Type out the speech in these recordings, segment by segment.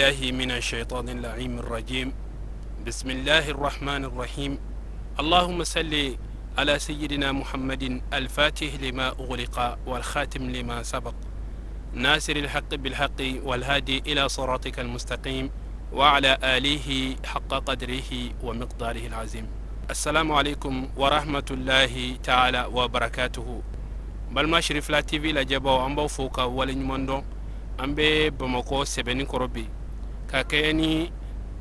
بالله من الشيطان اللعين الرجيم. بسم الله الرحمن الرحيم. اللهم صل على سيدنا محمد الفاتح لما أغلق والخاتم لما سبق، ناصر الحق بالحق والهادي إلى صراطك المستقيم، وعلى آله حق قدره ومقداره العظيم. السلام عليكم ورحمة الله تعالى وبركاته. Balima Cherifla TV lajɛbaw, an b'aw fo ka waleɲuman dɔn. An bɛ Bamakɔ Sɛbɛnni kɔrɔ bi ka kɛ ni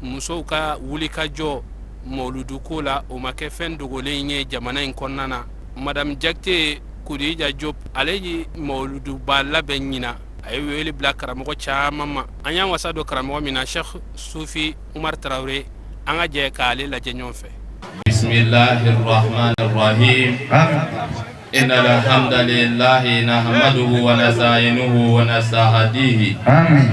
musow ka wulikajɔ mawuluduko la. O ma kɛ fɛn dogolen ye jamana in kɔnɔna na. Madame Jakite Kodija Diop, ale ye mawuluduba labɛn ɲina. A ye wele bila karamɔgɔ caman ma. An y'an wasa don karamɔgɔ min na, Cheikh Sufi Umar Tarawele, an ka jɛ k'ale lajɛ ɲɔgɔn fɛ. بسم الله الرحمن الرحيم. إن الحمد لله نحمده ونستعينه ونستهديه. آمين.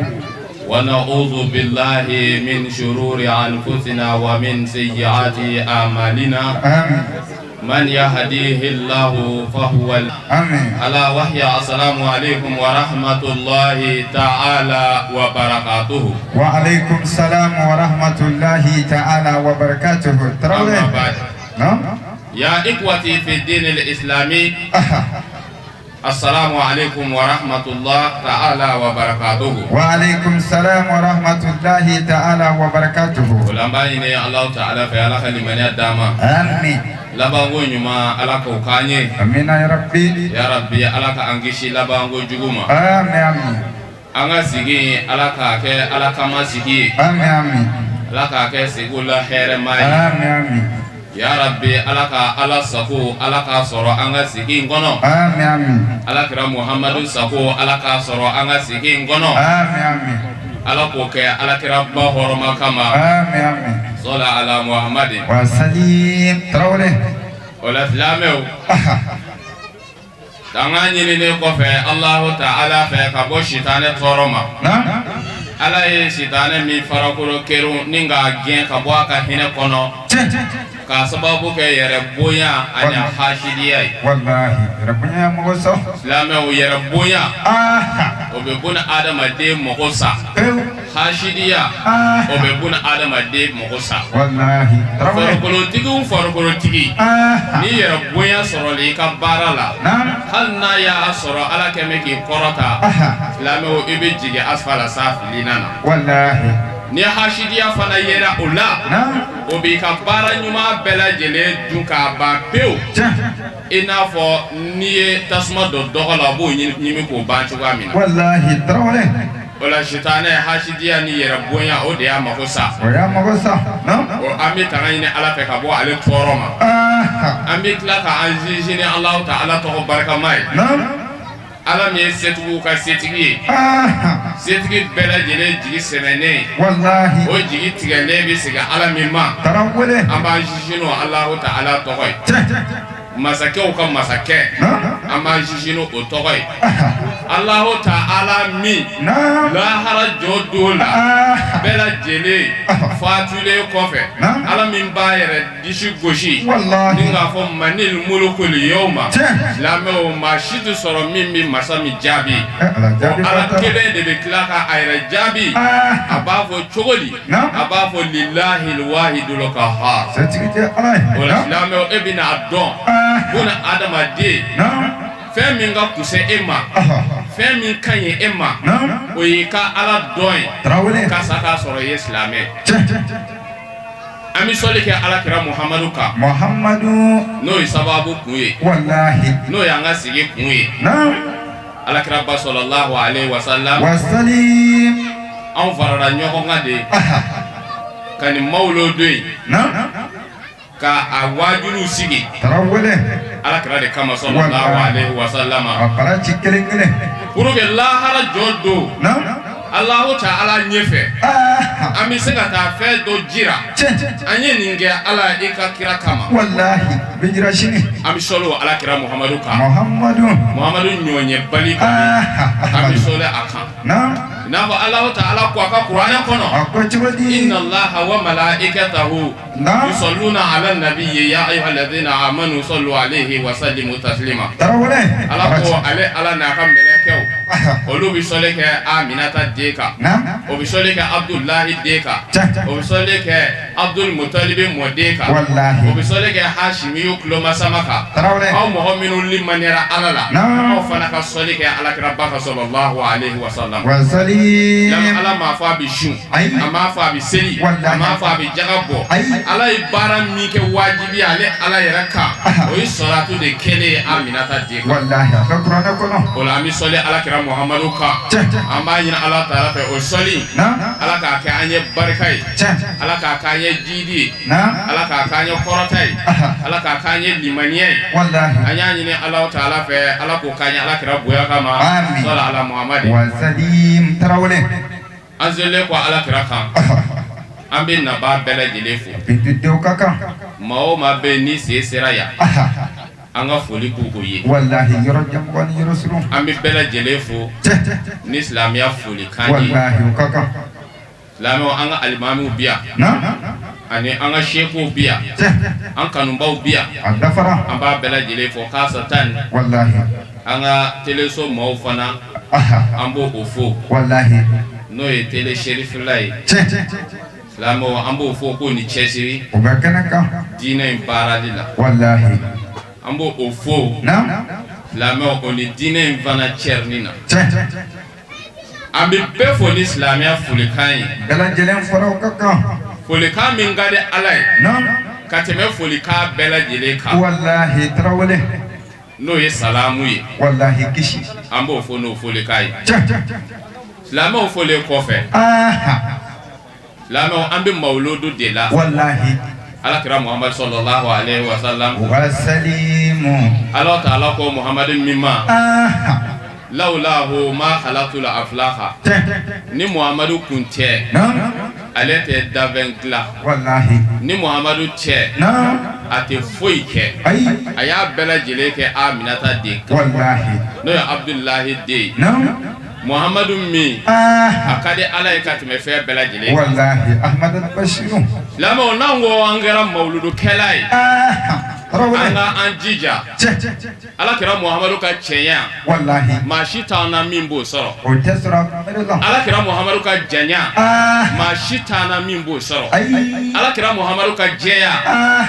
ونعوذ بالله من شرور أنفسنا ومن سيئات أعمالنا. آمين. من يهديه الله فهو آمين. ألا وهي السلام عليكم ورحمة الله تعالى وبركاته. وعليكم السلام ورحمة الله تعالى وبركاته. Traoré. أما بعد. نعم. يا إخوتي في الدين الإسلامي، السلام عليكم ورحمة الله تعالى وبركاته. وعليكم السلام ورحمة الله تعالى وبركاته. O la, an b'a ɲini Alahu Taala fɛ, Ala ka limaniya d'an ma. آمين. Labanko ɲuman, Ala k'o k'an ye. آمين يا ربي. Ya Rabbi, Ala ka an kisi labanko jugu ma. آمين آمين. An ka sigi, Ala k'a kɛ Ala kama sigi ye. آمين آمين. Ala k'a kɛ segu la hɛrɛma ye. آمين آمين. Ya Rabbi, Ala ka Ala sago, Ala k'a sɔrɔ an ka sigi in kɔnɔ. آمين آمين. Ala kira Muhamadu sago, Ala k'a sɔrɔ an ka sigi in kɔnɔ. آمين آمين. Ala k'o kɛ Ala kira ba hɔrɔma kama. آمين آمين. صل على محمد. وسليم Traoré. O la, silamɛw, tanga ɲininen kɔfɛ Alahu Taala fɛ ka bɔ sitanɛ tɔɔrɔ ma, نعم. Ala ye sitanɛ min farakolo kerun ni k'a gɛn ka bɔ a ka hinɛ kɔnɔ k'a sababu kɛ yɛrɛ bonya ani hasidiya ye. والله ربنا مغصو. Silamɛw, yɛrɛ bonya, o bɛ buna adamaden mɔgɔ sa. Hasidiya, o bɛ buna adamaden mɔgɔ sa. والله Traoré. Farikolotigiw, farikolotigi, ni yɛrɛ bonya sɔrɔla i ka baara la, نعم. hali n'a y'a sɔrɔ Ala kɛ mɛ k'i kɔrɔta, silamɛw, i bɛ jigin asfala safilina na. والله. Ni hasidiya fana yera o la, نعم. o b'i ka baara ɲuman bɛɛ lajɛlen dun k'a ban pewu, i n'a fɔ n'i ye tasuma don dɔgɔ la, o b'o ɲimi k'o ban cogoya min na. والله Traoré. O la, sitanɛ hasidiya ni yɛrɛ bonya, o de y'a mako sa. ويا مغصو. نعم. O, an bɛ tanga ɲini Ala fɛ ka bɔ ale tɔɔrɔ ma. An bɛ tila ka an sinsin ni Alahu Taala tɔgɔ barikama ye, نعم. Ala min ye setigiw ka setigi ye, setigi bɛɛ lajɛlen jigi sɛmɛnen, والله. o jigi tigɛlen bɛ segin Ala min ma. Traoré. An b'an sinsin n'o Alahu Taala tɔgɔ ye, masakɛw ka masakɛ. نعم. An b'an sinsin n'o o tɔgɔ ye, Alahu Taala min نعم. lahara jɔ don la, bɛɛ lajɛlen fatulen kɔfɛ, نعم. Ala min b'a yɛrɛ disi gosi والله. ni k'a fɔ من الملك اليوم. Tiɲɛ. Silamɛw, maa si tɛ sɔrɔ min bɛ masa min jaabi. Ala jaabi. Ala kelen de bɛ tila ka a yɛrɛ jaabi. A b'a fɔ cogo di? نعم. A b'a fɔ لله الواحد القهار. Setigi tɛ Ala ye. O la, نعم. silamɛw, e bɛna a dɔn, buna adamaden, نعم. fɛn min ka kusa e ma, fɛn min ka ɲi e ma, نعم. o y'i ka Ala dɔn ye, Traoré. ka sa k'a sɔrɔ i ye silamɛ. Tiɲɛ. An bɛ sɔli kɛ Ala kira Muhamadu kan, Muhammadu. n'o ye sababu kun ye, والله. n'o y'an ka sigi kun ye. نعم. Ala kira ba صلى الله عليه وسلم. وسليم. Anw farala ɲɔgɔn kan de ka nin mawulo don yen, نعم. ka a wajuliw sigi Traoré. Ala kira de kama صلى الله عليه وسلم. A bara ci kelen kelen. Pour que lahara jɔ don, نعم. Alahu Taala ɲɛfɛ, an bɛ se ka taa fɛn dɔ jira: Tiɲɛ. an ye nin kɛ Ala i ka kira kama. والله bɛ jira sini. An bɛ sɔli o Ala kira Muhamadu kan. Muhammadu. Muhamadu ɲɔɲɛbali kan, an bɛ sɔli a kan. نعم. I n'a fɔ Alahu Taala ko a ka Kuranɛ kɔnɔ: A ko cogo di? إن الله وملائكته نعم. يصلون على النبي يا أيها الذين آمنوا صلوا عليه وسلموا تسليما. Traoré. Ala ko ale Ala n'a ka mɛlɛkɛw Olu bɛ sɔli kɛ Aminata den kan, o bɛ sɔli kɛ Abudulahi den kan, o bɛ sɔli kɛ Abudul Mutalibi mɔden kan, o bɛ sɔli kɛ Hasimiyu tulomasama kan. Aw mɔgɔ minnu limaniyara Ala la, aw fana ka sɔli kɛ alakiraba kan sɔlɔlahu alehi wasalam. Ala m'a fɔ a bɛ sun, a m'a fɔ a bɛ seli, a m'a fɔ a bɛ jaga bɔ. Ala ye baara min kɛ wajibi ale Ala yɛrɛ kan, o ye sɔlatu de kɛlen ye Aminata den kan. O la an bɛ sɔli alakira Muhamadu kan, an b'a ɲini Ala taala fɛ o sɔli, Ala k'a kɛ an ye barika ye, Ala k'a k'an ye jiidi ye, Ala k'a k'an ye kɔrɔta ye, Ala k'a k'an ye limaniya ye. An y'a ɲini Ala taala fɛ, Ala k'o k'an ye alakira bonya kama, sɔli ala Muhamadi. An selilen kɔ alakira kan, an bɛ nabaa bɛɛ lajɛlen fo. Ka kan. Maa o maa bɛ yen n'i sen sera yan, an ka foli b'o ye. Walahi, yɔrɔ jan ni yɔrɔ surun. An bɛ bɛɛ lajɛlen fo ni silamɛya folikan ye. Walahi, o ka kan. Silamɛw, an ka alimamiw bi yan, ani an ka sekuw bi yan, an kanubaw bi yan. A dafara. An b'a bɛɛ lajɛlen fo k'asatan. Walahi. An ka teleso maaw fana, an b'o o fo. Walahi. N'o ye tele serifila ye. Silamɛw, an b'o fo k'o ni cɛsiri. O bɛ kɛnɛ kan. Diinɛ in baarali la. Walahi. An b'o o fo. Silamɛw, o ni diinɛ in fana cɛrini na. An bɛ bɛɛ fo ni silamɛya folikan ye. Bɛɛ lajɛlen fɔra, o ka kan. Folikan min ka di Ala ye ka tɛmɛ folikan bɛɛ lajɛlen kan. Walahi, Tarawele. N'o ye salamu ye. Walahi, kisi. An b'o fo n'o folikan ye. Silamɛw folen kɔfɛ, silamɛw, an bɛ mawuludu de la. Walahi. Alakira Muhamadu sɔlɔlahu alehi wasalam. Wasalimu. Ala taala ko Muhamadu min ma, lawulahu ma khalaqtul aflaha, ni Muhamadu kun tɛ, ale tɛ danfɛn dilan. Walahi. Ni Muhamadu tɛ, a tɛ foyi kɛ. Ayi. A y'a bɛɛ lajɛlen kɛ Aminata den kan. Walahi. N'o ye Abudulahi den ye. Muhamadu min, a ka di Ala ye ka tɛmɛ fɛn bɛɛ lajɛlen kan. Walahi, Ahmadu Basiru. Silamɛw, n'an ko an kɛra mawuludukɛla ye, an ka an jija Alakira Muhamadu ka cɛɲa. Walahi. Maa si t'an na min b'o sɔrɔ. O tɛ sɔrɔ a la. Alakira Muhamadu ka janya, maa si t'an na min b'o sɔrɔ. Ayi. Alakira Muhamadu ka jɛya,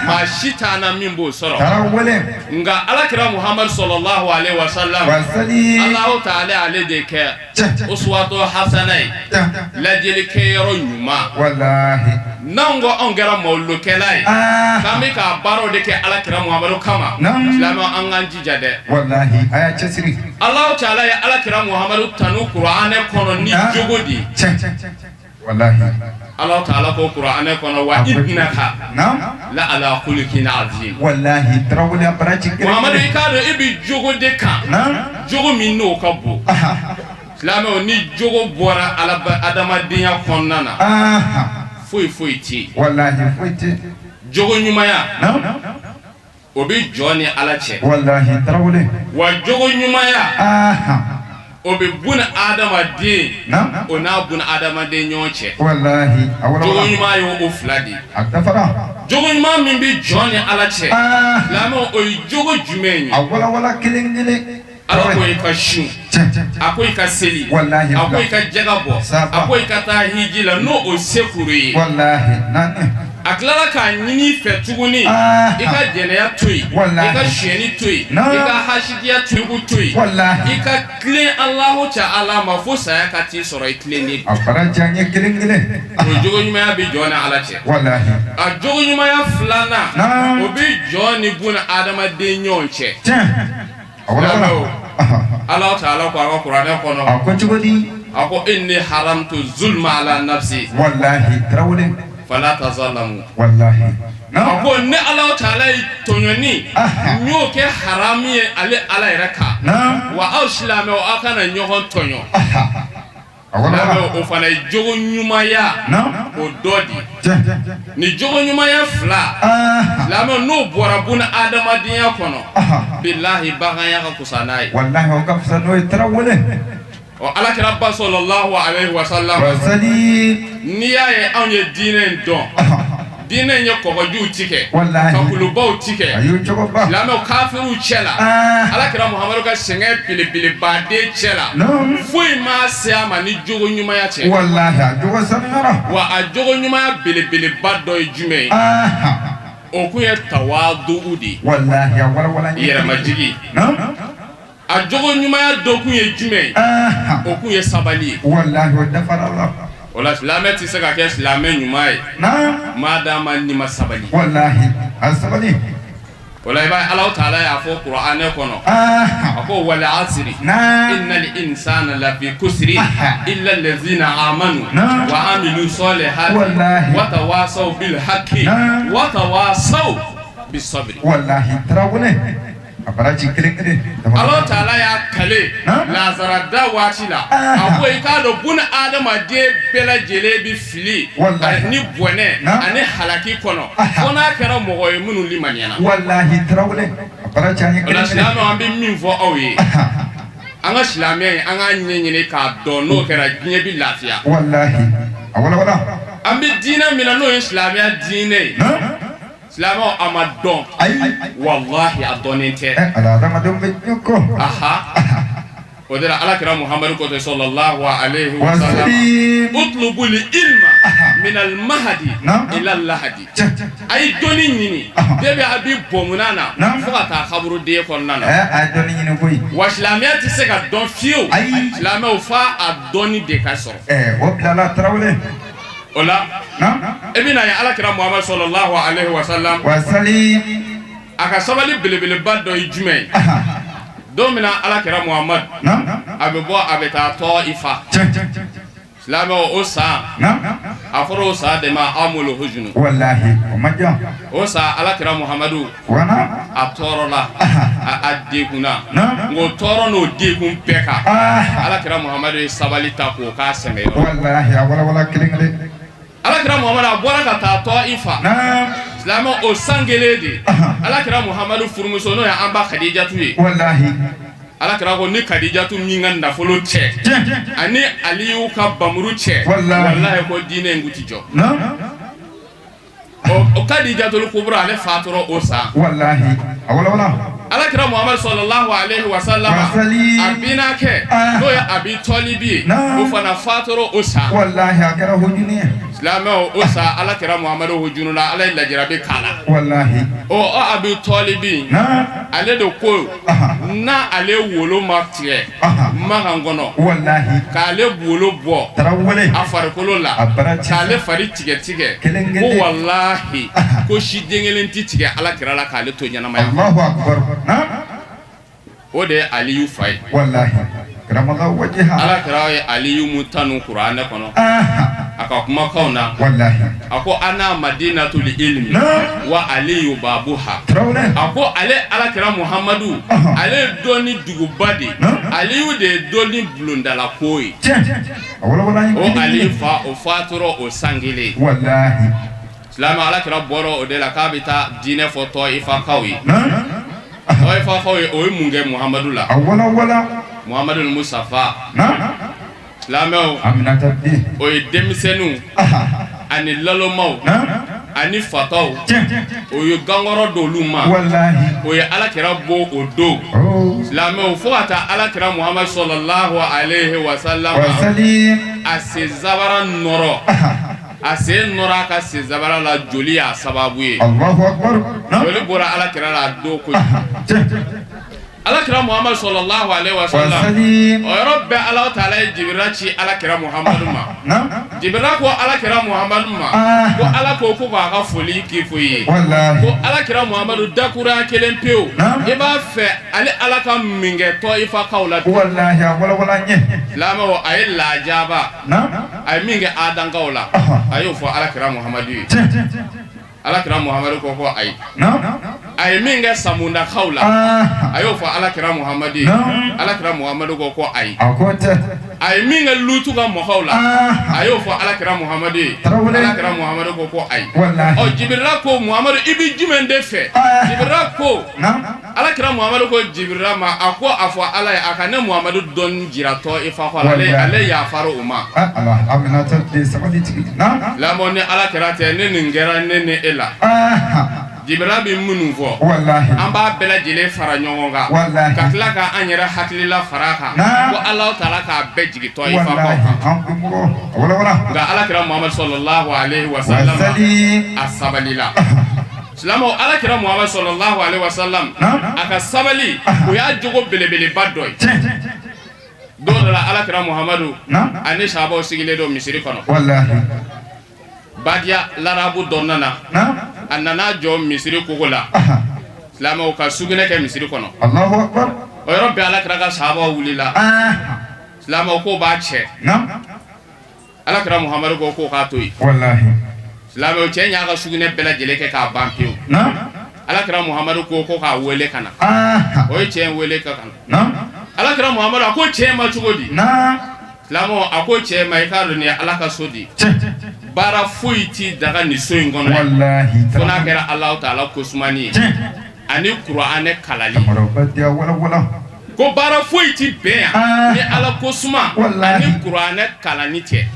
maa si t'an na min b'o sɔrɔ. Tarawele. Nka Alakira Muhamadu sɔlɔlahu alehi wasalam, Wasali. Alahu taala ale de kɛ uswatu hasana ye, lajɛlikɛyɔrɔ ɲuman. Walahi. N'anw ko anw kɛra mawuludukɛla ye, k'an bɛ ka baaraw de kɛ Alakira Muhamadu kama, silamɛw, an k'an jija dɛ. Walahi, a y'a cɛsiri. Alahu taala ye Alakira Muhamadu tanu kuranɛ kɔnɔ ni jogo de ye. Walahi. Alahu taala ko kuranɛ kɔnɔ wa innaka la ala khuluqin azim. Walahi, Tarawele, a baraji. Muhamadu, i k'a dɔn i bɛ jogo de kan, jogo min n'o ka bon. Silamɛw, ni jogo bɔra ala adamadenya kɔnɔna na, foyi foyi tɛ yen. Walahi, foyi tɛ yen. Jogo ɲumanya, o bɛ jɔn ni Ala cɛ. Walahi, Tarawele. Wa jogo ɲumanya, o bɛ buna adamaden o n'a buna adamaden ɲɔgɔn cɛ. Walahi, a Jogo ɲuman ye o fila de ye. A dafara. Jogo ɲuman min bɛ jɔn ni Ala cɛ, silamɛw, o ye jogo jumɛn ye? A walawala kelen kelen. Ala ko i ka sun, a ko i ka seli, Walahi, a ko i ka jaga bɔ, a ko i ka taa hiji la, n'o o se kuru ye. Walahi, naani. A tilala k'a ɲini i fɛ tuguni, i ka jɛnɛya to yen, i ka sonyɛni to yen, i ka hasidiya to yen, Walahi, i ka tilen Alahu taala ma fo saya ka t'i sɔrɔ i tilennen. A baraji an ye kelen kelen. O jogo ɲumanya bɛ jɔn ni Ala cɛ. Walahi. A jogo ɲumanya filanan, o bɛ jɔn ni buna adamaden ɲɔgɔn cɛ. Tiɲɛ. A walawala. Ala taala ko a ka kuranɛ kɔnɔ. A ko cogo di? A ko inni haramtu zulma ala nafsi. Walahi, Tarawele. Fala tazalamu. Walahi. A ko ne Ala taala ye tɔɲɔni, n y'o kɛ haramu ye ale Ala yɛrɛ kan. Wa aw silamɛw, aw kana ɲɔgɔn tɔɲɔ. O fana ye jogo ɲumanya o dɔ di. Ni jogo ɲumanya fila, silamɛw, n'o bɔra buna adamadenya kɔnɔ, bilahi, baganya ka fisa n'a ye. Walahi, o ka fisa n'o ye, Tarawele. Ɔ, alakira ba sɔlɔlahu alehi wasalam, Wasali. N'i y'a ye anw ye diinɛ in dɔn, Diinɛ in ye kɔgɔjiw tigɛ, ka kulubaw tigɛ, silamɛw kafiriw cɛ la, alakira Muhamadu ka sɛgɛn belebeleba de cɛ la, foyi ma se a ma ni jogo ɲumanya tɛ, wa a jogo ɲumanya belebeleba dɔ ye jumɛn ye? O kun ye tawadu'u de ye, yɛrɛmajigin. A jogo ɲumanya dɔ kun ye jumɛn ye? O kun ye sabali ye. O la silamɛ tɛ se ka kɛ silamɛ ɲuman ye maa dama n'i ma sabali. O la i b'a ye Alahu taala y'a fɔ kuranɛ kɔnɔ, a ko wal asiri innal insana lafi kusiri illa lazina amanu wa amilu solihati wa tawasaw bil haki wa tawasaw bis sabiri. A baraji kelen kelen. Alahu taala y'a kale lazara da waati la a ko i k'a dɔn buna adamaden bɛɛ lajɛlen bɛ fili ni bɔnɛ ani halaki kɔnɔ fo n'a kɛra mɔgɔ ye minnu limaniyana. Walahi Tarawele a baraji an ye kelen kelen. Silamɛw an bɛ min fɔ aw ye an ka silamɛya in an k'a ɲɛɲini k'a dɔn n'o kɛra diɲɛ bɛ lafiya. Walahi a walawala. An bɛ diinɛ min na n'o ye silamɛya diinɛ ye. Silamɛw a ma dɔn ayi walahi a dɔnnen tɛ adamadenw bɛ diɲɛ kɔ aha o de la ala kira muhamadu ko ten sallallahu alayhi wa sallam utlubul ilma minal mahadi ila lahadi a ye dɔnni ɲini depuis a bɛ bɔmuna na fo ka taa kaburuden kɔnɔna na a ye dɔnni ɲini koyi wa silamɛya tɛ se ka dɔn fiyewu silamɛw f'a a dɔnni de ka sɔrɔ o bilala tarawele O la e bɛna ye ala kira muhamadu sallallahu alayhi wa sallam a ka sabali belebeleba dɔ ye jumɛn ye don min na ala kira muhamadu a bɛ bɔ a bɛ taa Tɔyifa silamɛw o san a fɔra o san de ma amul huzunu o san ala kira muhamadu a tɔɔrɔla a degunna nka o tɔɔrɔ n'o degun bɛɛ kan ala kira muhamadu ye sabali ta k'o k'a sɛmɛyɔrɔ ala kira muhamadu a bɔra ka taa Tɔyifa silamɛ o san kelen de ala kira muhamadu furumuso n'o ye an ba kadijatu ye ala kira ko ni kadijatu min ka nafolo cɛ ani aliyu ka bamuru cɛ walahi ko diinɛ in kun ti jɔ O Kadijatul Kubra ale fatura o san walahi a walawala ala kira Muhamadu sallallahu alayhi wa sallam a binakɛ n'o ye Abi Tɔlibi ye o fana fatura o san walahi a kɛra hujunu ye silamɛw o san ala kira Muhamadu hujunula ala ye lajarabi k'a la walahi ɔ Abi Tɔlibi ale de ko n'ale wolo ma tigɛ Makan kɔnɔ walahi k'ale wolo bɔ tarawele a farikolo la a baraji k'ale fari tigɛ tigɛ Kelen kelen. ko walahi ko siden kelen tɛ tigɛ ala kira la k'ale to ɲɛnamaya Allahu akbar o de ye aliyu fa ye walahi karamallahu wajha ala kira ye aliyu mun tanu kuranɛ kɔnɔ a ka kumakanw na walahi a ko ana madinatul ilmi wa aliyu babuha tarawele a ko ale alakira muhamadu ale ye dɔnni duguba de ye aliyu de ye dɔnni bulondala ko ye tiɲɛ a walawala an ye o kelen ali kelen. fa o fatura o san kelen walahi silamɛ alakira bɔra o de la k'a bɛ taa diinɛ fɔ tɔyifakaw ye tɔyifakaw ye o ye mun kɛ muhamadu la a walawala muhamadu musafa silamɛw Aminata den o ye denmisɛnninw ani lalomaw ani fataw o ye gankɔrɔ don olu ma walahi o ye alakira bon o don silamɛw fo ka taa alakira muhamadu sallallahu alayhi wa sallam a sen sabara nɔrɔ a sen nɔrɔ a ka sen sabara la joli y'a sababu ye joli bɔra alakira la a don ko alakira muhamadu sallallahu alayhi wa sallam o yɔrɔ bɛɛ ala taala ye jibirila ci alakira muhamadu ma jibirila ko alakira muhamadu ma ko ala ko ko k'a ka foli k'i fo i ye ko alakira muhamadu dakuruya kelen pewu i b'a fɛ ale ala ka min kɛ tɔyifakaw la silamɛw a ye lajaba a ye min kɛ adankaw la a y'o fɔ alakira muhamadu ye alakira muhamadu ko ko ayi a ye min kɛ samudakaw la a y'o fɔ alakira muhamadu ye alakira muhamadu ko ko ayi a ye min kɛ lutu ka mɔgɔw la a y'o fɔ alakira muhamadu ye alakira muhamadu ko ko ayi ɔ jibirila ko muhamadu i bɛ jumɛn de fɛ jibirila ko Ala kira Muhamadu ko Jibirila ma, a ko a fɔ Ala ye a ka ne Muhamadu dɔnni jira Tɔyifa kɔ, ale yafara o ma. Ala, Aminata den sabali tigi. Naam. Lamɔ ni Ala kira tɛ, ni nin kɛra ne ni e la. Jibirila bɛ minnu fɔ, walahi, an b'a bɛɛ lajɛlen fara ɲɔgɔn kan, walahi, ka tila ka an yɛrɛ hakilila fara a kan, ko Alahu taala k'a bɛɛ jigin Tɔyifa kɔ kan, nka Ala kira Muhamadu salalahu alehi wasalam a sabalila. Silamɛw, Ala kira Muhamadu salalahu alehi wasalam a ka sabali, o y'a jogo belebeleba dɔ ye. Don dɔ la, Ala kira Muhamadu ani sahabaw sigilen don misiri kɔnɔ. Badiya larabu dɔ nana, a nana jɔ misiri kogo la, silamɛw, ka sugunɛ kɛ misiri kɔnɔ. O yɔrɔ bɛɛ, Ala kira ka sahabaw wulila, silamɛw, k'o b'a cɛ. Ala kira Muhamadu ko k'o k'a to yen. Silamɛw, cɛ y'a ka sugunɛ bɛɛ lajɛlen kɛ k'a ban pewu. Ala kira Muhamadu ko ko k'a wele ka na. O ye cɛ in wele ka na. Ala kira Muhamadu a ko cɛ ma cogo di? Silamɛw, a ko cɛ ma, i k'a dɔn nin ye Ala ka so de ye, baara foyi tɛ daga nin so in kɔnɔ fo n'a kɛra Alahu taala kosumani ye ani kuranɛ kalali. Ko baara foyi tɛ bɛn yan ni Ala kosuma ani kuranɛ kalanni tɛ.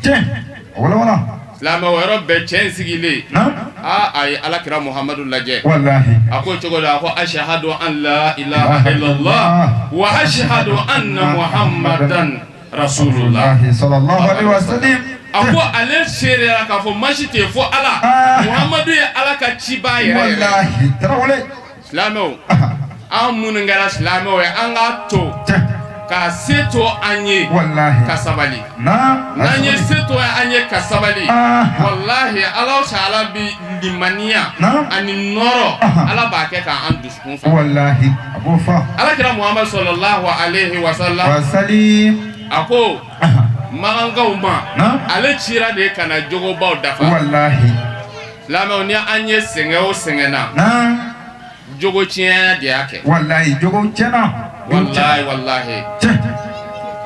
Silamɛ, o yɔrɔ bɛɛ, cɛ in sigilen, aa, a ye Ala kira Muhamadu lajɛ, a ko cogo di? A ko ashahadu an la ilaha illallah wa ashahadu anna muhammadan rasulullah. A ko ale seereyara k'a fɔ masi tɛ fo Ala, Muhamadu ye Ala ka cibaa yɛrɛ yɛrɛ. Silamɛw, an minnu kɛra silamɛw ye, an k'a to ka se to an ye ka sabali. N'an ye se to an ye ka sabali, walahi, Ala taala bɛ limaniya ani nɔɔrɔ, Ala b'a kɛ k'an dusukun fa. Ala kira Muhamadu salalahu alehi wasalam a ko makankaw ma, ale cira de ka na jogobaw dafa. Silamɛw, ni an ye sɛgɛn o sɛgɛn na, jogo tiɲɛ de y'a kɛ. Walahi, jogo tiɲɛna. Walahi, walahi,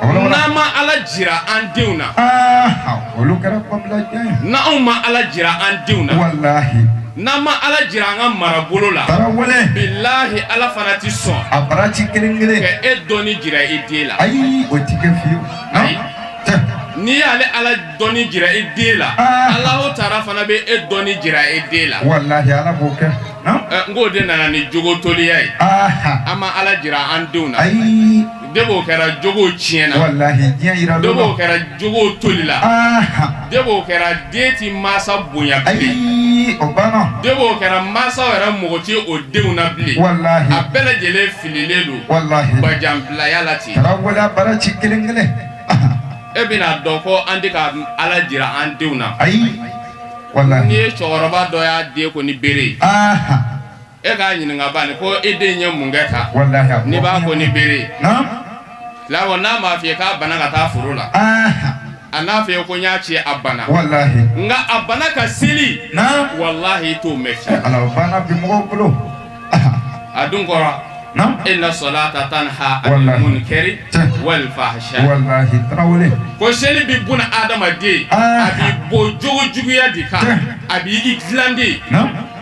n'an ma Ala jira an denw na, olu kɛra kɔbilajɛ. N'anw ma Ala jira an denw na, walahi, n'an ma Ala jira an ka marabolo la, Tarawele, bilahi, Ala fana ti sɔn a baraji kelen kelen ka e dɔnni jira i den la. Ayi, o ti kɛ fiyewu. Ayi, n'i y'ale Ala dɔnni jira i den la, Alahu taala fana bɛ e dɔnni jira i den la. Walahi, Ala b'o kɛ. N k'o de nana ni jogotoliya ye. An ma Ala jira an denw na. Ayi, de b'o kɛra jogow tiɲɛna. Walahi, diɲɛ yira. De b'o kɛra jogow tolila. De b'o kɛra den ti mansa bonya bilen. Ayi, o banna. De b'o kɛra mansaw yɛrɛ mago tɛ o denw na bilen. Walahi, a bɛɛ lajɛlen fililen don. Walahi, bajanbilaya la ten. Tarawele, a baraji kelen kelen. E bɛna dɔn ko an tɛ ka Ala jira an denw na. Ayi, walahi. N'i ye cɛkɔrɔba dɔ y'a den ko ni bere ye, e k'a ɲininka bani ko e den ye mun kɛ tan? Walahi. N'i b'a ko ni bere ye. Silamɛ, n'a m'a f'i ye k'a bana ka taa foro la, a n'a f'i ye ko n y'a ci a bana. Walahi. Nka a bana ka seli, walahi, i t'o mɛn fiyewu. Ala, o banna bi mɔgɔw bolo. A dun kɔrɔ, inna salata tanha anil munkari wal fahsha. Walahi, Tarawele. Ko seli bɛ buna adamaden, a b'i bɔ jogo juguya de kan, a b'i dilan de.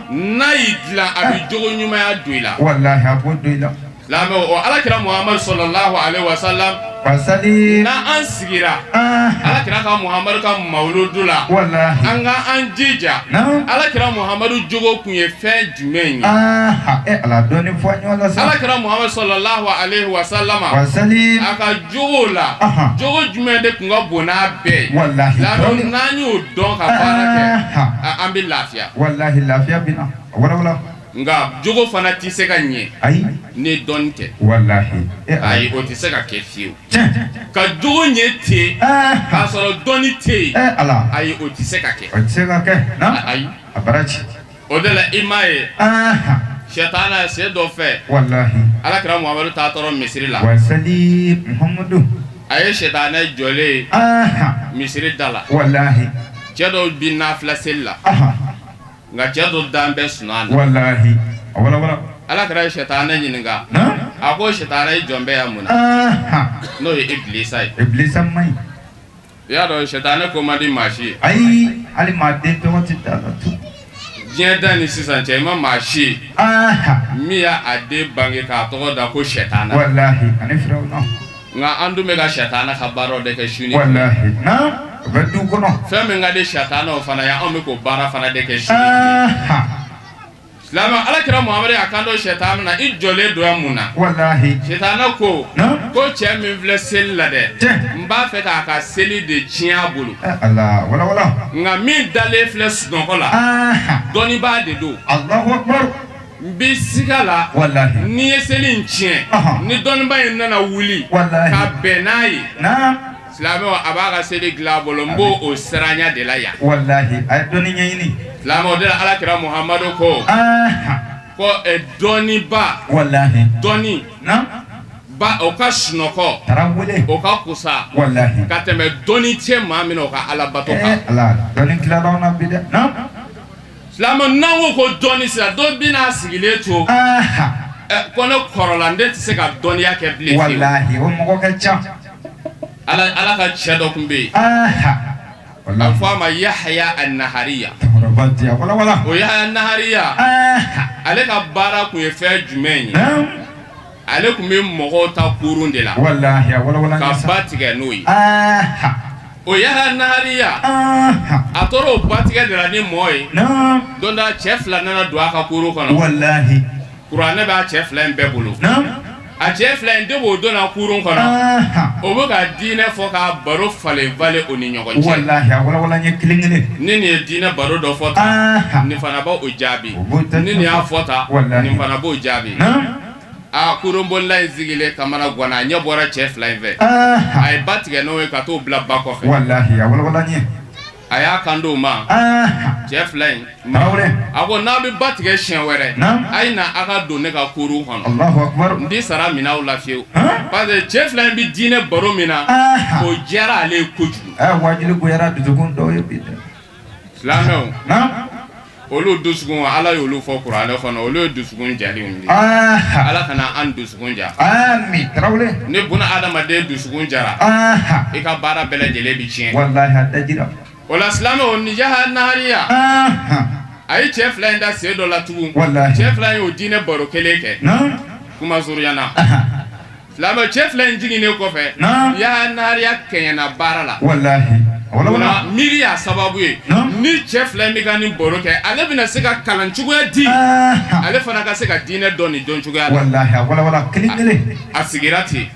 N'a y'i dilan, a bɛ jogo ɲumanya don i la. Walahi, a b'o don i la. Silamɛw, o Ala kira Muhamadu salalahu alehi wasalam, wasali, n'an sigira Ala kira ka Muhamadu ka mawuludu la, walahi, an ka an jija, Ala kira Muhamadu jogo kun ye fɛn jumɛn ye? E Ala, dɔɔni fɔ ɲɔgɔn la sa. Ala kira Muhamadu salalahu alehi wasalama, wasali, a ka jogo la, jogo jumɛn de kun ka bon n'a bɛɛ ye? Walahi, silamɛw, n'an y'o dɔn ka baara kɛ, an bɛ lafiya. Walahi, lafiya bɛ na. Wala wala. Nka jogo fana tɛ se ka ɲɛ. Ayi. Ni dɔnni tɛ. Walahi. Ayi, o tɛ se ka kɛ fiyewu. Ka jogo ɲɛ ten k'a sɔrɔ dɔnni tɛ yen. Ala. Ayi, o tɛ se ka kɛ. O tɛ se ka kɛ. Ayi. A baraji. O de la, i m'a ye. Sɛtana sen dɔ fɛ. Walahi. Ala kira Muhamadu taatɔ misiri la. Wasali Muhamadu. A ye sɛtanɛ jɔlen ye. Misiri da la. Walahi. Cɛ dɔw bi nafila seli la. Nka cɛ dɔ dan bɛ sunɔgɔ na. Walahi, a wala wala. Ala kira ye sɛtanɛ ɲininka. A ko sɛtanɛ, i jɔn bɛ yan mun na? N'o ye Ibilisa ye. Ibilisa man ɲi. I y'a dɔn sɛtanɛ ko man di maa si ye. Ayi, hali maa den tɔgɔ tɛ da la tun. Diɲɛ da ni sisan cɛ, i ma maa si ye min y'a den bange k'a tɔgɔ da ko sɛtana. Walahi, ani Firawuna. Nka an dun bɛ ka sɛtana ka baaraw de kɛ su ni Walahi, naam, o bɛ du kɔnɔ. Fɛn min ka di sɛtana, o fana ye, anw bɛ k'o baara fana de kɛ su ni tile. Silamɛ, Alakira Muhamadu y'a kanto sɛtana na: i jɔlen don yan mun na? Walahi. Sɛtana ko ko cɛ min filɛ seli la dɛ, n b'a fɛ k'a ka seli de tiɲɛ a bolo. Ala wala wala. Nka min dalen filɛ sunɔgɔ la, dɔnnibaa de don. Alahu akubar. N bɛ siga la. Walahi. N'i ye seli in tiɲɛ, ni dɔnnibaa in nana wuli Walahi. ka bɛn n'a ye, Naam. silamɛw, a b'a ka seli dilan a bolo. N b'o o siranya de la yan. Walahi, a ye dɔnni ɲɛɲini. Silamɛw, o de la Alakira Muhamadu ko ko dɔnniba Walahi. dɔnni Naam. ba, o ka sunɔgɔ, Tarawele. o ka kusa Walahi. ka tɛmɛ dɔnni tɛ maa min na, o ka alabato kan. Ala, dɔnni tilala anw na bi dɛ. Naam. Silamɛ, n'an ko ko dɔnni sisan, dɔ bɛna sigilen to ko ne kɔrɔla, ne tɛ se ka dɔnniya kɛ bilen fiyewu. Walahi, o mɔgɔ ka ca. Ala ka cɛ dɔ tun bɛ yen, a bɛ fɔ a ma Yahaya Anahariya. Cɛkɔrɔba diya wala wala. O Yahaya Nahariya, ale ka baara tun ye fɛn jumɛn ye? Ale tun bɛ mɔgɔw ta kurun de la Walahi, a wala wala. ka ba tigɛ n'o ye. O Yahaya Nahariya, a tora o ba tigɛ de la ni mɔɔ ye. Don dɔ, cɛ fila nana don a ka kurun kɔnɔ. Walahi. Kuranɛ b'a cɛ fila in bɛɛ bolo. A cɛ fila in de b'o donna kurun kɔnɔ, o bɛ ka diinɛ fɔ k'a baro falen falen o ni ɲɔgɔn cɛ. Walahi, a wala wala n ye kelen kelen. Ni nin ye diinɛ baro dɔ fɔ tan, nin fana b'o jaabi. Ni nin y'a fɔ tan, nin fana b'o jaabi. A kurunbolila in sigilen kamana ganna, a ɲɛ bɔra cɛ fila in fɛ. A ye ba tigɛ n'o ye ka t'o bila ba kɔfɛ. Walahi, a wala wala n ye. A y'a kan o ma, cɛ fila in, a ko n'a bɛ ba tigɛ siɲɛ wɛrɛ, a ye na aw ka don ne ka kurun kɔnɔ. Alahu akubar. N tɛ sara minɛ aw la fiyewu, parce que cɛ fila in bɛ diinɛ baro min na, o diyara ale ye kojugu. Waajuli goyara dusukun dɔw ye bi dɛ. Silamɛw, olu dusukun, Ala y'olu fɔ kuranɛ kɔnɔ, olu ye dusukun jalenw de ye. Ala kana an dusukun ja. Ami, Tarawele. Ni buna adamaden dusukun jara, i ka baara bɛɛ lajɛlen bɛ tiɲɛ. Walahi, a dajira. O la silamɛw, ni Yahaya Nahariya, a ye cɛ fila in da sen dɔ la tugun. Walahi. Cɛ fila in y'o diinɛ baro kelen kɛ. Kuma surunyana, silamɛ, cɛ fila in jiginnen kɔfɛ, Yahaya Nahariya kɛɲɛna baara la. Walahi, wala wala. Miiri y'a sababu ye, ni cɛ fila in bɛ ka nin baro kɛ, ale bɛna se ka kalan cogoya di, ale fana ka se ka diinɛ dɔn nin dɔn cogoya la. Walahi, a wala wala kelen kelen. A sigira ten,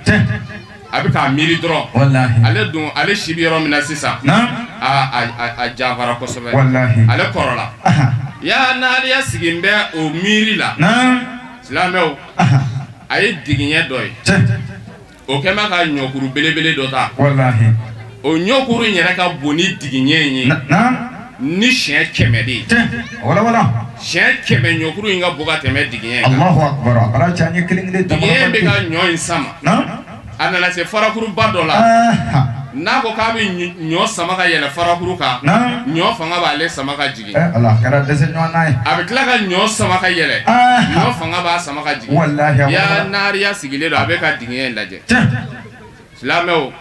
a bɛ k'a miiri dɔrɔn. Walahi. Ale dun, ale si bɛ yɔrɔ min na sisan, a janfara kosɛbɛ. Walahi. Ale kɔrɔla. Yahaya Nahariya sigi bɛ o miiri la. Silamɛw, a ye digiɲɛ dɔ ye, o kɛlen ka ɲɔkuru belebele dɔ ta. Walahi. O ɲɔkuru in yɛrɛ ka bon ni digiɲɛ in ye ni siɲɛ 100 de ye. Wala wala. Siɲɛ 100, ɲɔkuru in ka bon ka tɛmɛ digiɲɛ in kan. Alahu akubar, a kɛra cɛ, an ye kelen kelen. Digiɲɛ in bɛ ka ɲɔ in sama. A nana se farakuruba dɔ la. N'a ko k'a bɛ ɲɔ sama ka yɛlɛ farakuru kan, ɲɔ fanga b'ale sama ka jigin. Ala, a kɛra dɛsɛ ɲɔgɔn na ye. A bɛ tila ka ɲɔ sama ka yɛlɛ, ɲɔ fanga b'a sama ka jigin. Walahi. Yahaya Nahariya sigilen don, a bɛ ka digiɲɛ in lajɛ. Silamɛw,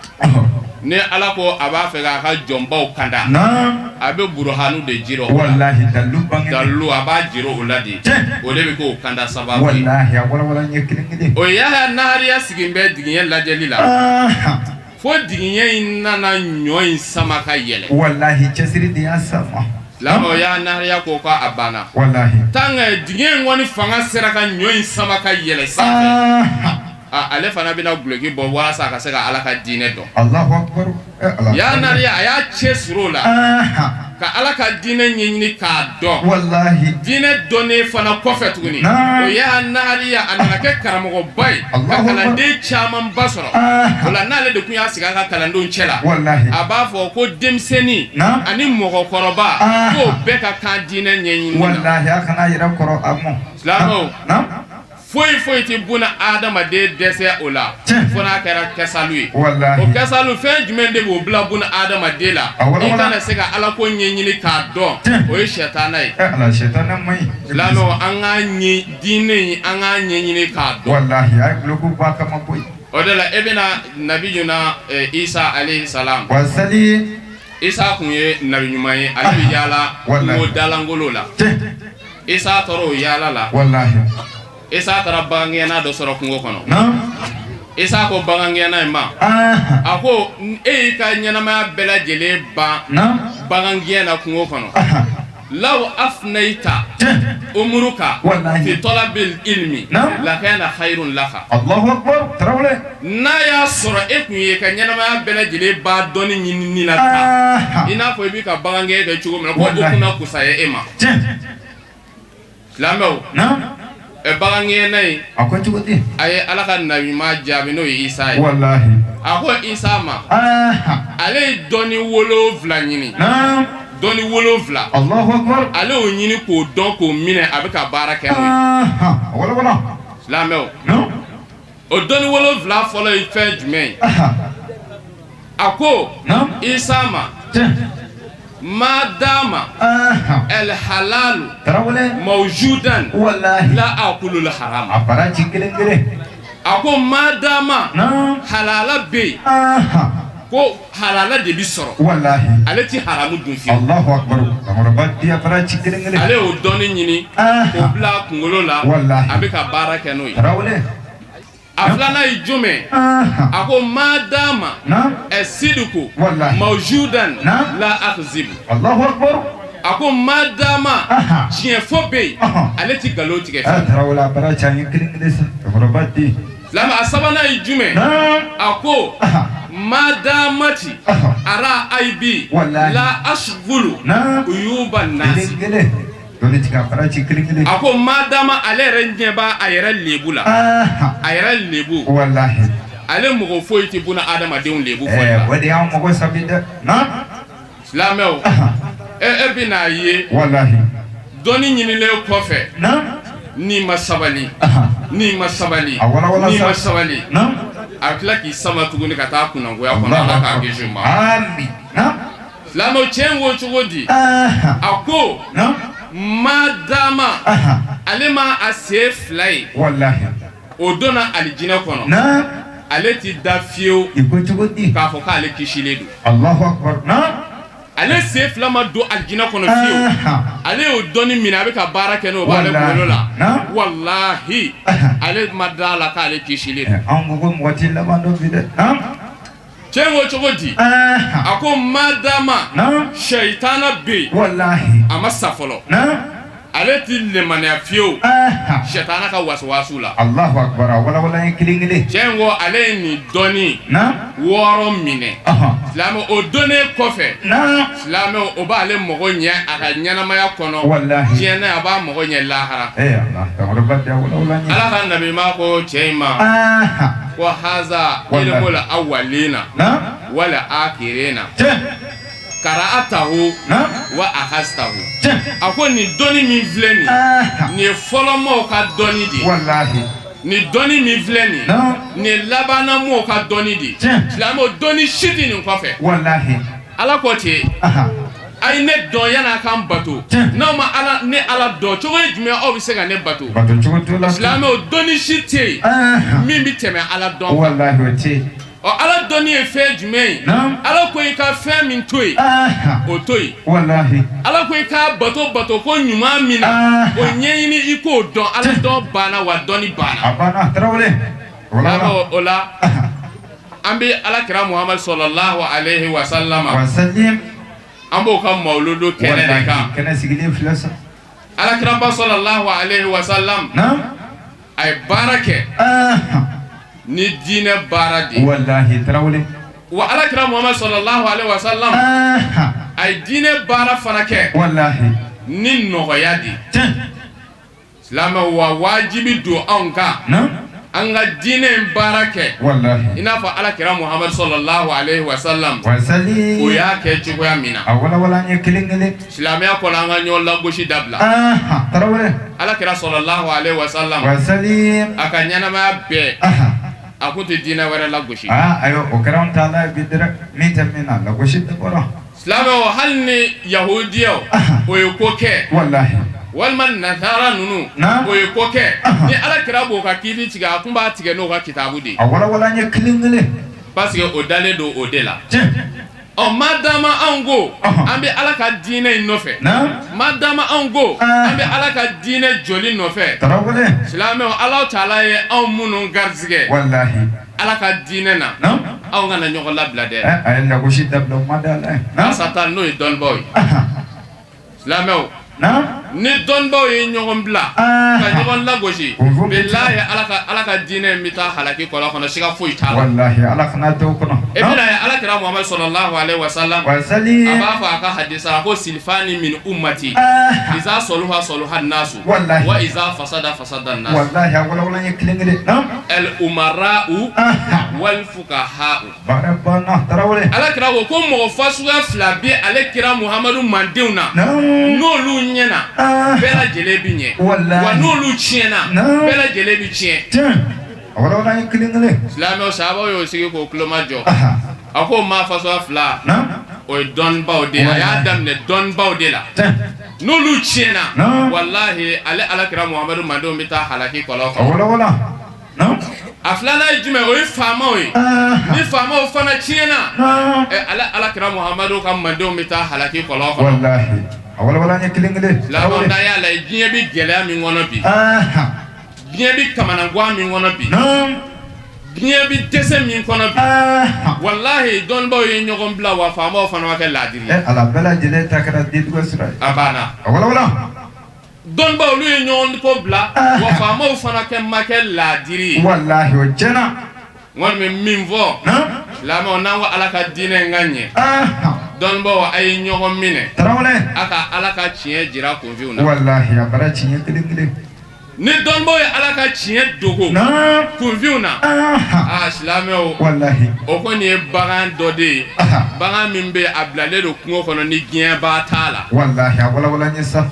ni Ala ko a b'a fɛ k'a ka jɔnbaw kanda, a bɛ buruhanu de jira o la. Walahi, dalilu bange. Dalilu, a b'a jira o la de, o de bɛ k'o kanda sababu ye. Walahi, a wala wala n ye kelen kelen. O Yahaya Nahariya sigilen bɛ digiɲɛ lajɛli la, fo digiɲɛ in nana ɲɔ in sama ka yɛlɛ. Walahi, cɛsiri de y'a sama. Silamɛw, Yahaya Nahariya ko k'a banna. Walahi. Tant que digiɲɛ in kɔni fanga sera ka ɲɔ in sama ka yɛlɛ sanfɛ, ale fana bɛna duloki bɔ walasa a ka se ka Ala ka diinɛ dɔn. Alahu akubar. Yahaya Nahariya, a y'a cɛ siri o la ka Ala ka diinɛ ɲɛɲini k'a dɔn. Walahi. Diinɛ dɔnnen fana kɔfɛ tuguni, o Yahaya Nahariya, a nana kɛ karamɔgɔba ye ka kalanden camanba sɔrɔ. O la, n'ale de tun y'a sigi a ka kalandenw cɛ la, Walahi. a b'a fɔ ko denmisɛnnin ani mɔgɔkɔrɔba, k'o bɛɛ ka kan diinɛ ɲɛɲini na. Walahi, a kana yɛrɛ kɔrɔ a mɔ. Silamɛw, foyi foyi tɛ buna adamaden dɛsɛ o la fo n'a kɛra kɛsalu ye. Walahi. O kɛsalu, fɛn jumɛn de b'o bila buna adamaden la i kana se ka Ala ko ɲɛɲini k'a dɔn? O ye sɛtana ye. Ala, sɛtana man ɲi. Silamɛw, an k'a ɲɛ diinɛ in, an k'a ɲɛɲini k'a dɔn. Walahi, a ye duloki bɔ a kama koyi. O de la, e bɛna nabiyuna Isa alayhi salam. Wasali. Isa kun ye nabi ɲuman ye, ale bɛ yaala kungo dalangolo la. Isa taara o yaala la. Walahi. Isa taara bagangɛnna dɔ sɔrɔ kungo kɔnɔ. Isa ko bagangɛnna in ma, a ko e y'i ka ɲɛnamaya bɛɛ lajɛlen ban bagangɛn na kungo kɔnɔ. Law afnayta umuruka fi talabil ilmi lakana khayrun laka. Allahu akbar Tarawele. N'a y'a sɔrɔ e tun ye ka ɲɛnamaya bɛɛ lajɛlen ban dɔnni ɲinini na tan, i n'a fɔ i bɛ ka bagangɛn kɛ cogo min na, ko o tun na kusaya e ma. Silamɛw, ɛ bagangɛnna in, a ko cogo di? A ye Ala ka nabiɲuman jaabi n'o ye Isa ye. Walahi. A ko Isa ma, ale ye dɔnni 7 ɲini. Dɔnni 7. Alahu akibaru. Ale y'o ɲini k'o dɔn k'o minɛ, a bɛ ka baara kɛ n'o ye. Wala wala. Silamɛw, o dɔnni 7 fɔlɔ ye fɛn jumɛn ye? A ko Isa ma, ma dama el halalu mawjudan la akulul haram. A baraji kelen kelen. A ko ma dama halala bɛ yen, ko halala de bɛ sɔrɔ, walahi, ale tɛ haramu dun fiyewu. Alahu akibaru. Cɛkɔrɔba di a baraji kelen kelen. Ale y'o dɔnni ɲini k'o bila a kunkolo la, walahi, a bɛ ka baara kɛ n'o ye. Tarawele. A filanan ye jumɛn? A ko ma dama ɛsidiku mawjudan la akzibu. Alahu akibaru. A ko ma dama tiɲɛ fɔ bɛ yen, ale tɛ nkalon tigɛ fiyewu. Tarawele a baraji an ye kelen kelen sa cɛkɔrɔba di. Silamɛ, a sabanan ye jumɛn? A ko ma damati ara ayibi la asugulu uyuba nasi. Kelen kelen. A ko ma dama ale yɛrɛ ɲɛ b'a a yɛrɛ lebu la, a yɛrɛ lebu. Walahi. Ale mɔgɔ foyi tɛ buna adamadenw lebu fɔ la. O de y'an mɔgɔ sabi dɛ. Silamɛw, e bɛ n'a ye. Walahi. Dɔnni ɲinilen kɔfɛ, n'i ma sabali, n'i ma sabali, n'i ma sabali, a bɛ tila k'i sama tuguni ka taa kunnagoya kɔnɔ. Ala k'an kisi o ma. Silamɛw, cɛ in ko cogo di? A ko ma dama ale ma a sen fila ye, walahi, o donna alijinɛ kɔnɔ, ale tɛ da fiyewu k'a fɔ k'ale kisilen don. Alahu akibaru. Ale sen fila ma don alijinɛ kɔnɔ fiyewu, ale y'o dɔnni minɛ, a bɛ ka baara kɛ n'o b'ale kunkolo la, walahi, ale ma da la k'ale kisilen don. Anw ko mɔgɔ tɛ laban dɔn bi dɛ. Cɛ ko cogo di? A ko ma dama sɛyitana bɛ yen, walahi, a ma sa fɔlɔ, ale tɛ lemaniya fiyewu sɛtana ka wasuwasu la. Alahu akibaru. A walawala ye kelen kelen. Cɛ in ko ale ye nin dɔnni 6 minɛ. Silamɛ, o dɔnnen kɔfɛ, silamɛ, o b'ale mago ɲɛ a ka ɲɛnamaya kɔnɔ, walahi, diɲɛ na, a b'a mago ɲɛ lahara. Ala ka nabiɲuman ko cɛ in ma ko haza ilimul awwalina wal akirina kara'atahu wa ahastahu. A ko nin dɔnni min filɛ nin, nin ye fɔlɔmɔgɔw ka dɔnni de ye. Walahi. Nin dɔnni min filɛ nin, nin ye labanna mɔgɔw ka dɔnni de ye. Silamɛw, dɔnni si tɛ nin kɔfɛ. Walahi. Ala ko ten, a ye ne dɔn yan'a k'an bato. N'aw ma ala ne Ala dɔn, cogo ye jumɛn aw bɛ se ka ne bato? Silamɛw, dɔnni si tɛ yen min bɛ tɛmɛ Ala dɔn kan. Walahi, o tɛ yen. Ɔ, Ala dɔnni ye fɛn jumɛn ye? Ala ko i ka fɛn min to yen, o to yen. Walahi. Ala ko i k'a bato bato ko ɲuman min na, o ɲɛɲini i k'o dɔn. Ala dɔn banna wa dɔnni banna. A banna Tarawele. O la, an bɛ Ala kira Muhamadu sɔlɔlahu alehi wa salama, an b'o ka mawuludu kɛnɛ de kan. Kɛnɛ sigilen filɛ sa. Ala kiraba sɔlɔlahu alehi wa salam, a ye baara kɛ ni diinɛ baara de ye. Walahi Tarawele. Wa Ala kira Muhamadu sɔlɔlahu alehi wa salam, a ye diinɛ baara fana kɛ walahi ni nɔgɔya de ye. Silamɛ, wa wajibi don anw kan an ka diinɛ in baara kɛ walahi i n'a fɔ Ala kira Muhamadu sɔlɔlahu alehi wa salam o y'a kɛ cogoya min na. A walawala an ye kelen kelen. Silamɛya kɔnɔ, an ka ɲɔgɔn lagosi dabila. Tarawele. Ala kira sɔlɔlahu alehi wa salam, a ka ɲɛnamaya bɛɛ, a kun tɛ diinɛ wɛrɛ lagosi. Ayiwa, o kɛra anw ta la bi dɛ, min tɛ min na, lagosi tɛ bɔra. Silamɛw, hali ni yahudiyaw o ye ko kɛ, walahi, walima nasara ninnu o ye ko kɛ, ni Ala kira b'o ka kiiti tigɛ, a kun b'a tigɛ n'o ka kitabu de ye. A walawala an ye kelen kelen. Parce que o dalen don o de la. Ɔ, ma dama anw ko an bɛ Ala ka diinɛ in nɔfɛ, ma dama anw ko an bɛ Ala ka diinɛ jɔli nɔfɛ, silamɛw, Alahu taala ye anw minnu garisɛgɛ Ala ka diinɛ na, anw kana ɲɔgɔn labila dɛ. A ye lagosi dabila, o ma da la. Asata n'o ye dɔnnibaaw ye, silamɛw, ni dɔnnibaaw ye ɲɔgɔn bila ka ɲɔgɔn lagosi, bilahi, Ala ka diinɛ in bɛ taa halaki kɔlɔn kɔnɔ, siga foyi t'a la. Walahi, Ala kana to o kɔnɔ. E bɛna ye, Ala kira Muhamadu sallallahu alaihi wasallam, a b'a fɔ a ka hadisa la ko sinfani min ummati iza saluha saluha nasu wa iza fasada fasada nasu. Walahi, a walawala ye kelen kelen. Al umara'u wal fuqaha'u. Baara banna, Tarawele. Ala kira ko ko mɔgɔ fasuguya fila bɛ ale kira Muhamadu mandenw na, n'olu ɲɛna, bɛɛ lajɛlen bɛ ɲɛ, wa n'olu tiɲɛna, bɛɛ lajɛlen bɛ tiɲɛ. Tiɲɛ, a walawala ye kelen kelen. Silamɛw, sahabaw y'o sigi k'o tulomajɔ. A ko maa fasuguya fila, o ye dɔnnibaw de ye. A y'a daminɛ dɔnnibaw de la. N'olu tiɲɛna, walahi, ale Ala kira Muhamadu mandenw bɛ taa halaki kɔlɔn kɔnɔ. A walawala. A filanan ye jumɛn? O ye faamaw ye. Ni faamaw fana tiɲɛna, ale Ala kira Muhamadu ka mandenw bɛ taa halaki kɔlɔn kɔnɔ. Walahi, a walawala ye kelen kelen. Silamɛw, n'an y'a lajɛ, diɲɛ bɛ gɛlɛya min kɔnɔ bi, diɲɛ bɛ kamanagan min kɔnɔ bi, diɲɛ bɛ dɛsɛ min kɔnɔ bi, walahi, dɔnnibaw ye ɲɔgɔn bila, wa faamaw fana ma kɛ laadiri ye. Ala bɛɛ lajɛlen ta kɛra dendugu sira ye. A banna. A walawala. Dɔnnibaw, olu ye ɲɔgɔn ko bila, wa faamaw fana kɛ ma kɛ laadiri ye. Walahi, o tiɲɛna. N kɔni bɛ min fɔ silamɛw, n'an ko Ala ka diinɛ in ka ɲɛ, dɔnnibaw, a ye ɲɔgɔn minɛ. Tarawele. A ka Ala ka tiɲɛ jira kunfinw na. Walahi, a bara tiɲɛ kelen kelen. Ni dɔnnibaw ye Ala ka tiɲɛ dogo kunfinw na, aa, silamɛw, walahi, o kɔni ye bagan dɔ de ye, bagan min bɛ a bilalen don kungo kɔnɔ ni diɲɛba t'a la. Walahi, a walawala n ye sa.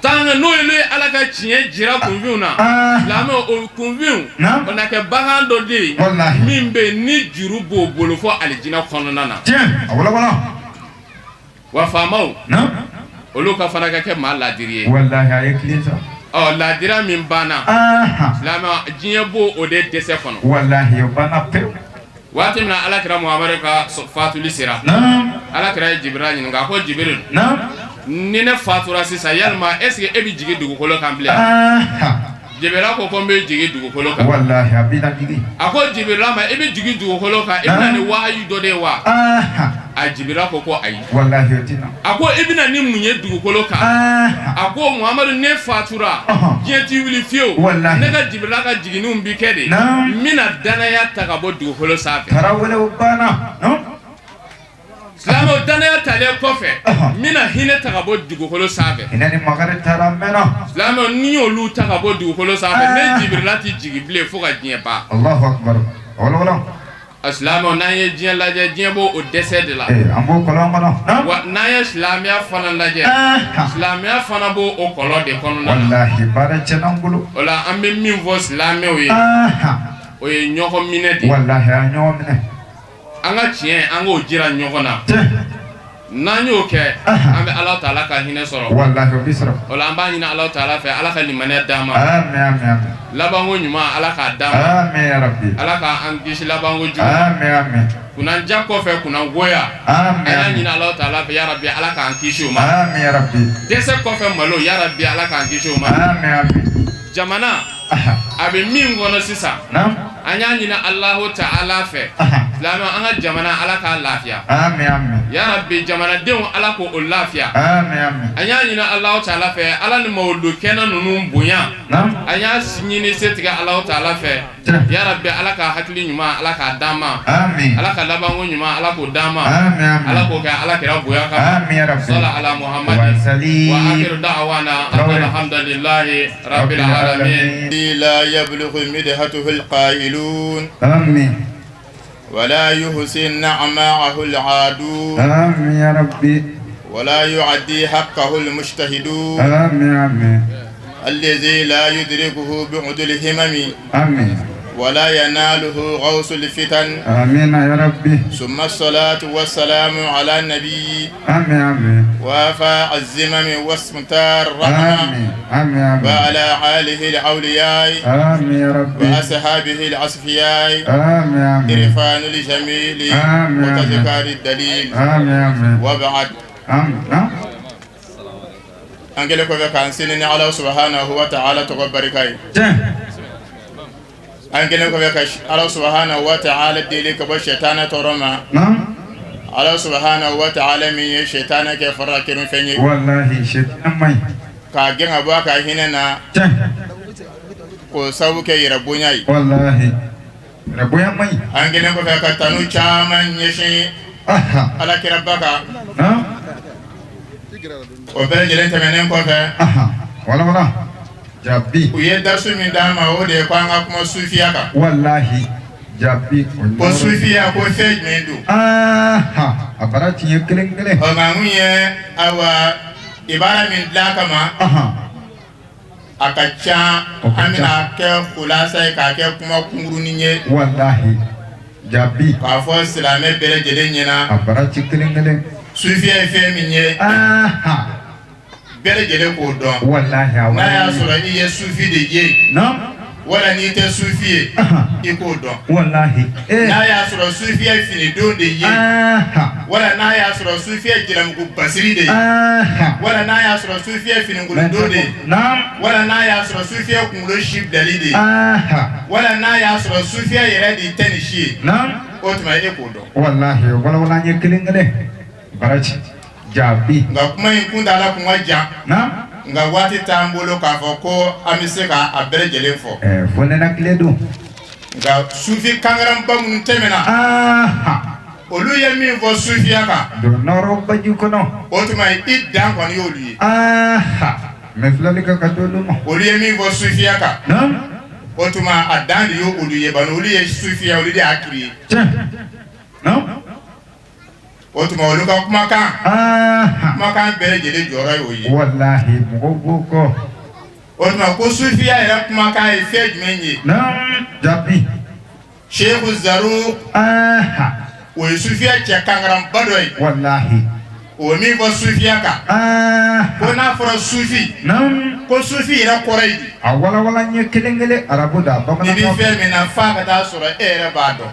Tant que n'o ye Ala ka tiɲɛ jira kunfinw na, silamɛw, o kunfinw, o na kɛ bagan dɔ de ye min bɛ yen ni juru b'o bolo fo alijinɛ kɔnɔna na. Tiɲɛ, a walawala. Wa faamaw, olu ka fana ka kɛ maa laadiri ye. Walahi, a ye tilen sa. Ɔ, laadira min banna, silamɛ, diɲɛ b'o o de dɛsɛ kɔnɔ. Walahi, o banna pewu. Waati min na Ala kira Muhamadu ka fatuli sera, Ala kira ye Jibirila ɲininka, a ko: Jibiril, ni ne fatura sisan, yalima est ce que e bɛ jigin dugukolo kan bilen? Jibirila ko n bɛ jigin dugukolo kan. Walahi, a bɛ jigin. A ko Jibirila ma: i bɛ jigin dugukolo kan, i bɛ na ni wahayu dɔ de ye wa? A Jibirila ko ayi. Walahi, o tɛ na. A ko i bɛna ni mun ye dugukolo kan? A ko: Muhamadu, ne fatura, diɲɛ t'i wuli fiyewu. Ne ka Jibirila ka jiginniw bi kɛ de, n bɛna danaya ta ka bɔ dugukolo sanfɛ. Tarawele, o banna. Silamɛw, danaya talen kɔfɛ, n bɛna hinɛ ta ka bɔ dugukolo sanfɛ. Hinɛ ni makari taara mɛnna. Silamɛw, n'i y'olu ta ka bɔ dugukolo sanfɛ, ne Jibirila tɛ jigin bilen fo ka diɲɛ ban. Alahu akibaru, a walawala. Silamɛw, n'an ye diɲɛ lajɛ, diɲɛ b'o o dɛsɛ de la. An b'o kɔlɔn kɔnɔ. Wa n'an ye silamɛya fana lajɛ, silamɛya fana b'o o kɔlɔn de kɔnɔna na. Walahi, baara tiɲɛna an bolo. O la, an bɛ min fɔ silamɛw ye, o ye ɲɔgɔn minɛ de ye. Walahi, an ɲɔgɔn minɛ. An ka tiɲɛ, an k'o jira ɲɔgɔn na. N'an y'o kɛ, an bɛ Ala taala ka hinɛ sɔrɔ. Walahi, o bɛ sɔrɔ. O la, an b'a ɲini Ala taala fɛ, Ala ka limaniya d'an ma. Ami, ami, ami. Labanko ɲuman, Ala k'a d'an ma. Ami ya rabbi. Ala k'an kisi labanko jugu. Ami, ami. Kunanja kɔfɛ kunangoya. Ami. An y'a ɲini Ala taala fɛ, ya rabbi, Ala k'an kisi o ma. Ami ya rabbi. Dɛsɛ kɔfɛ malo, ya rabbi, Ala k'an kisi o ma. Ami, ami. Jamana a bɛ min kɔnɔ sisan, an y'a ɲini Alahu taala fɛ, silamɛ, an ka jamana, Ala k'a lafiya. Ami, ami. Ya rabbi, jamanadenw, Ala k'o o lafiya. Ami, ami. An y'a ɲini Alahu taala fɛ, Ala ni mawuludu kɛnɛ ninnu bonya, an y'a ɲini setigɛ Alahu taala fɛ, ya rabbi, Ala ka hakili ɲuman, Ala k'a d'an ma. Ami. Ala ka labanko ɲuman, Ala k'o d'an ma. Ami, ami. Ala k'o kɛ Ala kira bonya kama. Ami ya rabbi. Sala ala Muhammad wa akhiru da'wana alhamdulillahi rabbil alamin. لا يبلغ مدحته القائلون. آمين. ولا يحصي نعماءه العادون. آمين يا ربي. ولا يعدي حقه المجتهدون. آمين، آمين. الذي لا يدركه بعد الهمم. آمين. ولا يناله غوث الفتن. آمين يا ربي. ثم الصلاة والسلام على النبي. آمين آمين. وافى الزمم واسمتار الرحمة. آمين آمين آمين. وعلى آله الأولياء. آمين يا ربي. وأصحابه الأصفياء. آمين آمين. عرفان الجميل. آمين وتذكار الدليل. آمين آمين. وبعد. آمين. An kɛlen kɔfɛ k'an sini ni Ala subahanahu wa ta'ala tɔgɔ barika ye. An kɛlen kɔfɛ ka Ala subahanahu wa ta'ala deli ka bɔ sɛtanɛ tɔɔrɔ ma. Ala subahanahu wa ta'ala min ye sɛtanɛ kɛ fara kelen fɛn ye. Walahi sɛtanɛ man ɲi. K'a gɛn ka bɔ a ka hinɛ na. K'o sababu kɛ yɛrɛ bonya ye. Walahi yɛrɛ bonya man ɲi. An kɛlen kɔfɛ ka tanu caman ɲɛsin Ala kiraba kan. O bɛɛ lajɛlen tɛmɛnen kɔfɛ. Wala wala. Jaabi. U ye darisu min d'an ma, o de ye ko an ka kuma sufiya kan. Walahi jaabi. Ko sufiya, ko fɛn jumɛn don? A baara tiɲɛ kelen kelen. Ɔ, nka mun ye, ayiwa, ibara min dilan kama. A ka ca, an bɛna kɛ kulasa ye k'a kɛ kuma kunkurunin ye. Walahi jaabi. K'a fɔ silamɛ bɛɛ lajɛlen ɲɛna. A baara ci kelen kelen. Sufiya ye fɛn min ye, bɛɛ lajɛlen k'o dɔn. Walahi. N'a y'a sɔrɔ i ye sufi de ye, wala n'i tɛ sufi ye, i k'o dɔn. Walahi. N'a y'a sɔrɔ sufiya ye finidon de ye, wala n'a y'a sɔrɔ sufiya ye jalamugu basiri de ye, wala n'a y'a sɔrɔ sufiya ye finikolondon de ye, wala n'a y'a sɔrɔ sufiya ye kunkolo si bilali de ye, wala n'a y'a sɔrɔ sufiya yɛrɛ de tɛ nin si ye, o tuma e k'o dɔn. Walahi, wala wala, an ye kelen kelen. Baraji jaabi. Nka kuma in kuntaala kun ka jan. Nka waati t'an bolo k'a fɔ ko an bɛ se k'a bɛɛ lajɛlen fɔ. Fo nɛnɛ tile don. Nka sufi kankaranba minnu tɛmɛna, olu ye min fɔ sufiya kan. Don nɔrɔ baji kɔnɔ. O tuma i dan kɔni y'olu ye. Mɛ filɛli kɛ ka d'olu ma. Olu ye min fɔ sufiya kan. O tuma a dan de y'olu ye, bani olu ye sufiya, olu de y'a kiri ye. O tuma olu ka kumakan, kumakan bɛɛ lajɛlen jɔyɔrɔ y'o ye. Walahi, mɔgɔw b'o kɔ. O tuma ko sufiya yɛrɛ kumakan ye fɛn jumɛn ye? Jaabi. Seku Zaru, o ye sufiya cɛ kankaranba dɔ ye. Walahi. O ye min fɔ sufiya kan. Ko n'a fɔra sufi, ko sufi yɛrɛ kɔrɔ ye di? A walawala n ye kelen kelen, arabu da bamanankan. N'i bɛ fɛn min na f'a ka taa sɔrɔ e yɛrɛ b'a dɔn.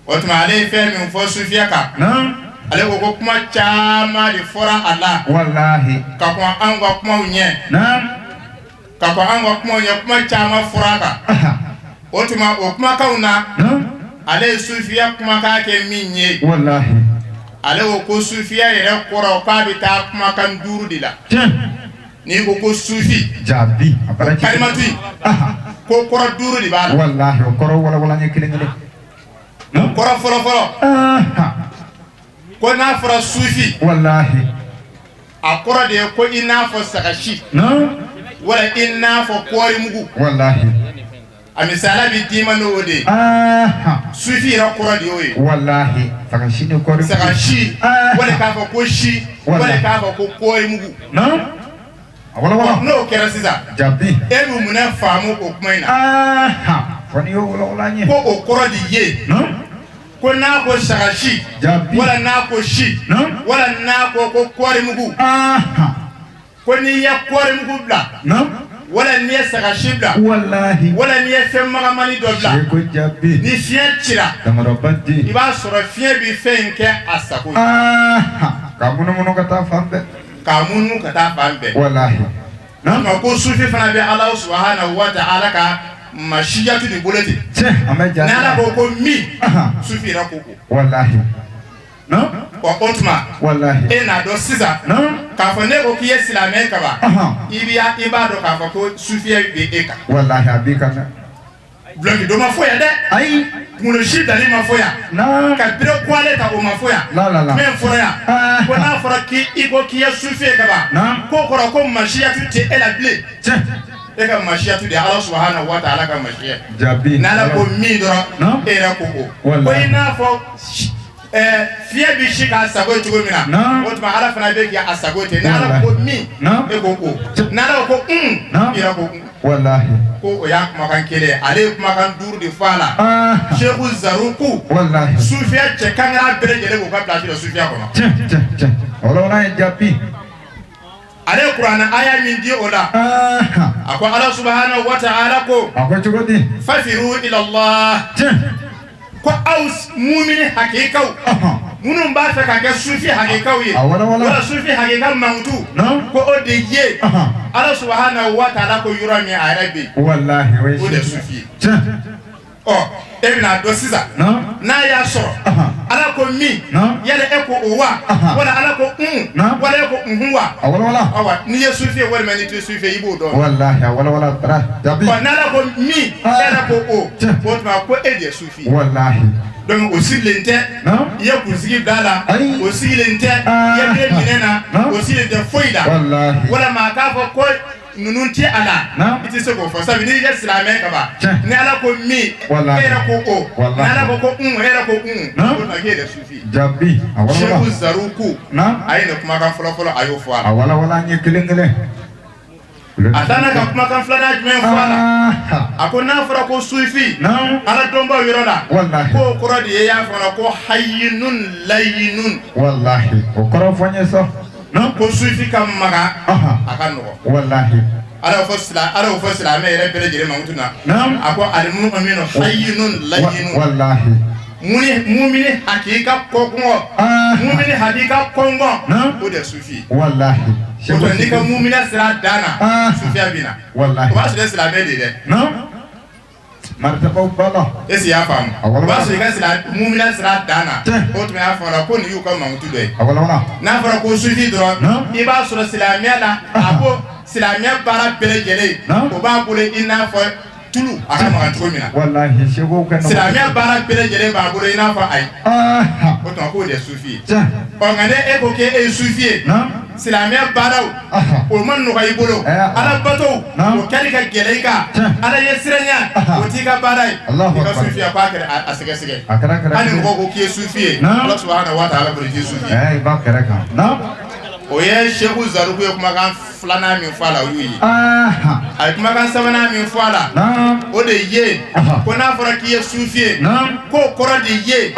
O tuma ale ye fɛn min fɔ sufiya kan, ale ko ko kuma caman de fɔra a la. Walahi. Ka kɔn anw ka kumaw ɲɛ. Ka kɔn anw ka kumaw ɲɛ, kuma caman fɔra a kan. O tuma o kumakanw na, ale ye sufiya kumakan kɛ min ye. Walahi. Ale ko ko sufiya yɛrɛ kɔrɔ k'a bɛ taa kumakan 5 de la. N'i ko ko sufi. Jaabi. Kalimatu in, ko kɔrɔ 5 de b'a la. Walahi, o kɔrɔ walawala n ye kelen kelen. Kɔrɔ fɔlɔ fɔlɔ, ko n'a fɔra sufi. Walahi. A kɔrɔ de ye ko i n'a fɔ sagasi, wala i n'a fɔ kɔɔrimugu. Walahi. A misaliya bɛ d'i ma n'o de ye. Sufi yɛrɛ kɔrɔ de y'o ye. Walahi, sagasi ni kɔɔrimugu. Sagasi, wala k'a fɔ ko si, wala k'a fɔ ko kɔɔrimugu. A wala wala. N'o kɛra sisan. Jaabi. E bɛ mun faamu o kuma in na? Fɔ n'i y'o wala wala n ye. Ko o kɔrɔ de ye. Ko n'a ko sagasi. Jaabi. Wala n'a ko si. Wala n'a ko ko kɔɔrimugu. Ko n'i ye kɔɔrimugu bila. Wala n'i ye sagasi bila. Walahi. Wala n'i ye fɛn magamani dɔ bila. Seko jaabi. Ni fiɲɛ cira. Damaraba di. I b'a sɔrɔ fiɲɛ bɛ fɛn in kɛ a sago ye. Ka munumunu ka taa fan bɛɛ. K'a munumunu ka taa fan bɛɛ. Walahi. Nka ko sufi fana bɛ Ala subahanahu wa ta'ala ka masiyatu de bolo ten. Tiɲɛ, an bɛ jaabi. N'Ala ko ko min, sufi yɛrɛ ko ko. Walahi. O tuma. Walahi. E n'a dɔn sisan. K'a fɔ ne ko k'i ye silamɛ kaban. I b'a dɔn k'a fɔ ko sufiya bɛ e kan. Walahi, a b'i kan dɛ. Dulɔki ma fɔ yan dɛ. Ayi. Kunkolo si bilali ma fɔ yan. Ka bere kuwale ta o ma fɔ yan. La la la. Min fɔra yan. Ko n'a fɔra k'i ko k'i ye sufi ye kaban. K'o kɔrɔ ko masiyatu tɛ e la bilen. Tiɲɛ. E ka masiyatu de Ala subahanahu wa ta'ala ka masiya. Jaabi. N'Ala ko min dɔrɔn, e yɛrɛ ko o. Walahi. Ko i n'a fɔ Fiɲɛ bɛ si k'a sago ye cogo min na, o tuma Ala fana bɛ kɛ a sago ten. Ni Ala ko min, e ko o. Ni Ala ko un, i yɛrɛ ko un. Walahi. Ko o y'a kumakan kelen ye. Ale ye kumakan duuru de fɔ a la. Seku Zaruku. Walahi. Sufiya cɛ kangara bɛɛ lajɛlen k'u ka place dɔn sufiya kɔnɔ. Tiɲɛ tiɲɛ tiɲɛ. Wala ye jaabi. Ale ye kuranɛ aya min di o la. A ko Ala subahana wa ta'ala ko. A ko cogo di? Fafiru ila Allah. Tiɲɛ. Ko aw mumini hakikaw minnu b'a fɛ ka kɛ sufi hakikaw ye, wala sufi hakika mankutu, ko o de ye Ala subahana wa ta'ala ko yɔrɔ min a yɛrɛ bɛ yen. Walahi, o de ye sufi ye. Ɔ, e bɛna dɔn sisan n'a y'a sɔrɔ Ala ko min, yala e ko o wa, wala Ala ko un, wala e ko unhun wa. Awa, n'i ye sufi ye walima n'i tɛ sufi ye, i b'o dɔn. Walahi, a walawala bara jaabi. Ɔ, n'Ala ko min, e yɛrɛ ko o, o tuma ko e de ye sufi ye. Walahi. Donc o sigilen tɛ i ye kunsigi bila a la, o sigilen tɛ i ye bere minɛ na, o sigilen tɛ foyi la. Walahi. Walima a k'a fɔ ko ninnu tɛ a la, i tɛ se k'o fɔ, sabu n'i ye silamɛ kaban, ni Ala ko min, e yɛrɛ ko o, ni Ala ko ko un, e yɛrɛ ko un, o tuma k'e yɛrɛ sufi ye. Jaabi. A walawala. Seku Zaruku a ye nin kumakan fɔlɔ-fɔlɔ, a y'o fɔ a la. A walawala an ye kelen kelen. A taara ka kumakan filanan jumɛn fɔ a la? A ko n'a fɔra ko sufi, Ala dɔnbaw yɔrɔ la, k'o kɔrɔ de ye y'a fɔ ko hayinun layinun. Walahi, o kɔrɔ fɔ n ye sa. Ko sufi ka maga, a ka nɔgɔ. Walahi. Ala y'o fɔ silamɛ yɛrɛ bɛɛ lajɛlen mankutu na. A ko alimuminu hayinun layinun. Walahi. Mumini hakika kɔngɔ, mumini hakika kɔngɔ, o de ye sufi ye. Walahi. O tuma n'i ka mumina sira dan na, sufiya bɛ na. Walahi. O b'a sɔrɔ e silamɛ de ye dɛ. Maritabaw b'a la. Est-ce que i y'a faamu? O b'a sɔrɔ i ka mumina sira dan na. O tuma y'a fɔra ko nin y'u ka mankutu dɔ ye. N'a fɔra ko sufi dɔrɔn, i b'a sɔrɔ silamɛya la, a ko silamɛya baara bɛɛ lajɛlen, o b'a bolo i n'a fɔ tulu a ka magan cogo min na. Walahi, seko ka nɔgɔn. Silamɛya baara bɛɛ lajɛlen b'a bolo i n'a fɔ ayi. O tuma k'o de ye sufi ye. Ɔ, nka ne e ko k'e ye sufi ye, silamɛya baaraw o ma nɔgɔ i bolo, Ala batow o kɛli ka gɛlɛn i kan, Ala ɲɛ siranya o t'i ka baara ye, i ka sufiya k'a kɛra a sɛgɛsɛgɛ. Hali ni mɔgɔw ko k'i ye sufi ye, Ala subahana wa taala bolo k'i ye sufi ye. I b'a kɛrɛ kan. O ye Seku Zaruku ye kumakan filanan min fɔ a la, o y'o ye. A ye kumakan sabanan min fɔ a la, o de ye ko n'a fɔra k'i ye sufi ye, k'o kɔrɔ de ye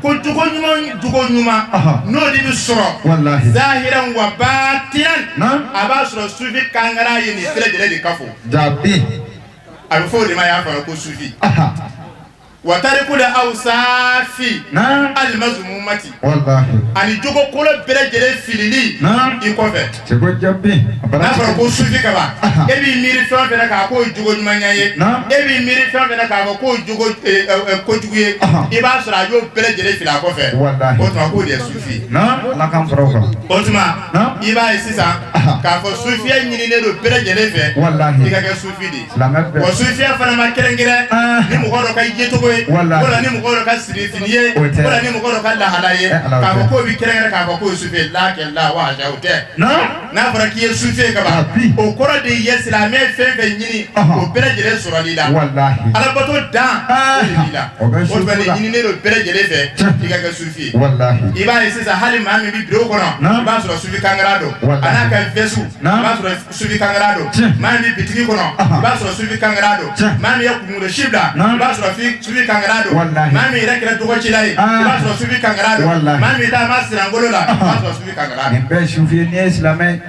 ko jogo ɲuman, jogo ɲuman n'o de bɛ sɔrɔ zahiran wa batinan, a b'a sɔrɔ sufi kankara ye nin bɛɛ lajɛlen de ka fɔ. Jaabi. A bɛ fɔ o de ma y'a fɔ ko sufi. Wa tariku la awsafi alimazumumati, ani jogo kolo bɛɛ lajɛlen filili i kɔfɛ. N'a fɔra ko sufi kaban, e b'i miiri fɛn fɛn na k'a k'o jogo ɲumanya ye, e b'i miiri fɛn fɛn na k'a fɔ k'o jogo kojugu ye, i b'a sɔrɔ a y'o bɛɛ lajɛlen fili a kɔfɛ. O tuma k'o de ye sufi ye. O tuma i b'a ye sisan k'a fɔ sufiya ɲininen don bɛɛ lajɛlen fɛ, i ka kɛ sufi de ye. Wa sufiya fana ma kɛrɛnkɛrɛn ni mɔgɔ dɔ ka yecogo ye, wala ni mɔgɔ dɔ ka sirifini ye, wala ni mɔgɔ dɔ ka lahala ye, k'a fɔ k'o bɛ kɛrɛnkɛrɛn k'a fɔ k'o ye sufi ye, la kɛ la wa o tɛ. N'a fɔra k'i ye sufi ye kaban, o kɔrɔ de ye silamɛ fɛn fɛn ɲini, o bɛɛ lajɛlen sɔrɔli la. Alabato dan o de b'i la. O tuma nin ɲininen don bɛɛ lajɛlen fɛ i ka kɛ sufi ye. I b'a ye sisan hali maa min bɛ biro kɔnɔ, i b'a sɔrɔ sufi kankara don, a n'a ka vɛsu, i b'a sɔrɔ sufi kankara don. Maa min bɛ bitigi kɔnɔ, i b'a sɔrɔ sufi kankara don. Maa min ye kunkolo si bila, i b'a sɔrɔ sufi kankara don. Maa min yɛrɛ kɛra dɔgɔcila ye, i b'a sɔrɔ sufi kankara don. Maa min taa ma sirankolo la, i b'a sɔrɔ sufi kankara don. Nin bɛɛ ye sufi ye, n'i ye silamɛ ye.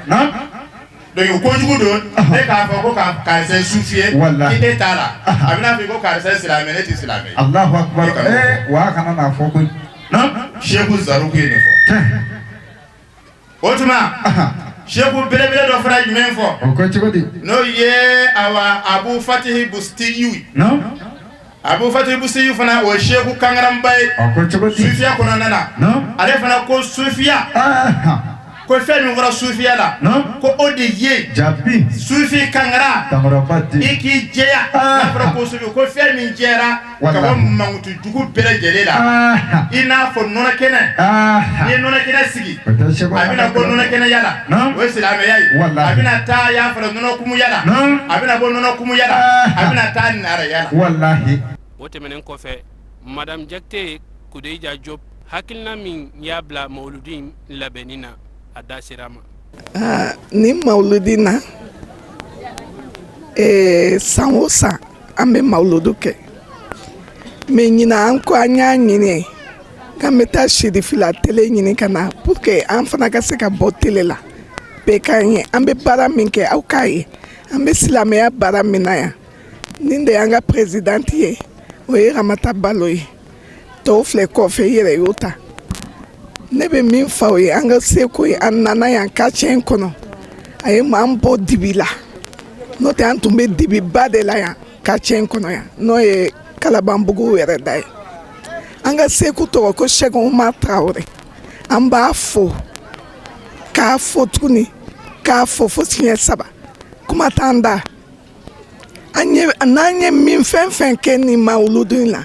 Donc kojugu don ne k'a fɔ ko karisa ye sufi ye, k'i e t'a la, a bɛna fɔ ko karisa ye silamɛ, ne tɛ silamɛ ye. Alahu akubar. Wa kana n'a fɔ koyi. Seku Zaruku ye nin fɔ. O tuma Seku belebele dɔ fana jumɛn fɔ? O ko cogo di? N'o ye awa Abu Fatihi Bustiyu. Abu Fatihi Bustiyu fana o ye seku kankaranba ye. O ko cogo di? Sufiya kɔnɔna na. Ale fana ko sufiya. Ko fɛn min fɔra sufiya la, ko o de ye. Jaabi. Sufi kankara. Kankɔrɔba di. I k'i jɛya. N'a fɔra ko sufi, ko fɛn min jɛra ka bɔ mankutu jugu bɛɛ lajɛlen la, i n'a fɔ nɔnɔ kɛnɛ. N'i ye nɔnɔ kɛnɛ sigi, a bɛna bɔ nɔnɔ kɛnɛya la, o ye silamɛya ye. A bɛna taa y'a fɔra nɔnɔ kumuya la, a bɛna bɔ nɔnɔ kumuya la, a bɛna taa naraya la. Walahi. O tɛmɛnen kɔfɛ, Madame Jakite Kudeja Diop Hakilina min y'a bila mawuludi in labɛnni na, a da sera a ma. Aa, ni mawuludi na, san o san an bɛ mawuludu kɛ, mais ɲinan an ko an y'a ɲini k'an bɛ taa sirifila télé ɲini ka na pour que an fana ka se ka bɔ télé la, bɛɛ k'an ye, an bɛ baara min kɛ, aw k'a ye, an bɛ silamɛya baara min na yan. Nin de y'an ka présidente ye, o ye Ramata Balo ye. Tɔw filɛ kɔfɛ, i yɛrɛ y'o ta. Ne bɛ min fɔ aw ye, an ka seko ye, an nana yan quartier in kɔnɔ, a ye an bɔ dibi la, n'o tɛ an tun bɛ dibiba de la yan quartier in kɔnɔ yan, n'o ye Kalabanbugu yɛrɛ da ye. An ka seko tɔgɔ ko Sɛki Umar Tarawele. An b'a fo k'a fo tuguni, k'a fo fo siɲɛ saba. Kuma t'an da. An ye n'an ye min fɛn fɛn kɛ nin mawuludu in la,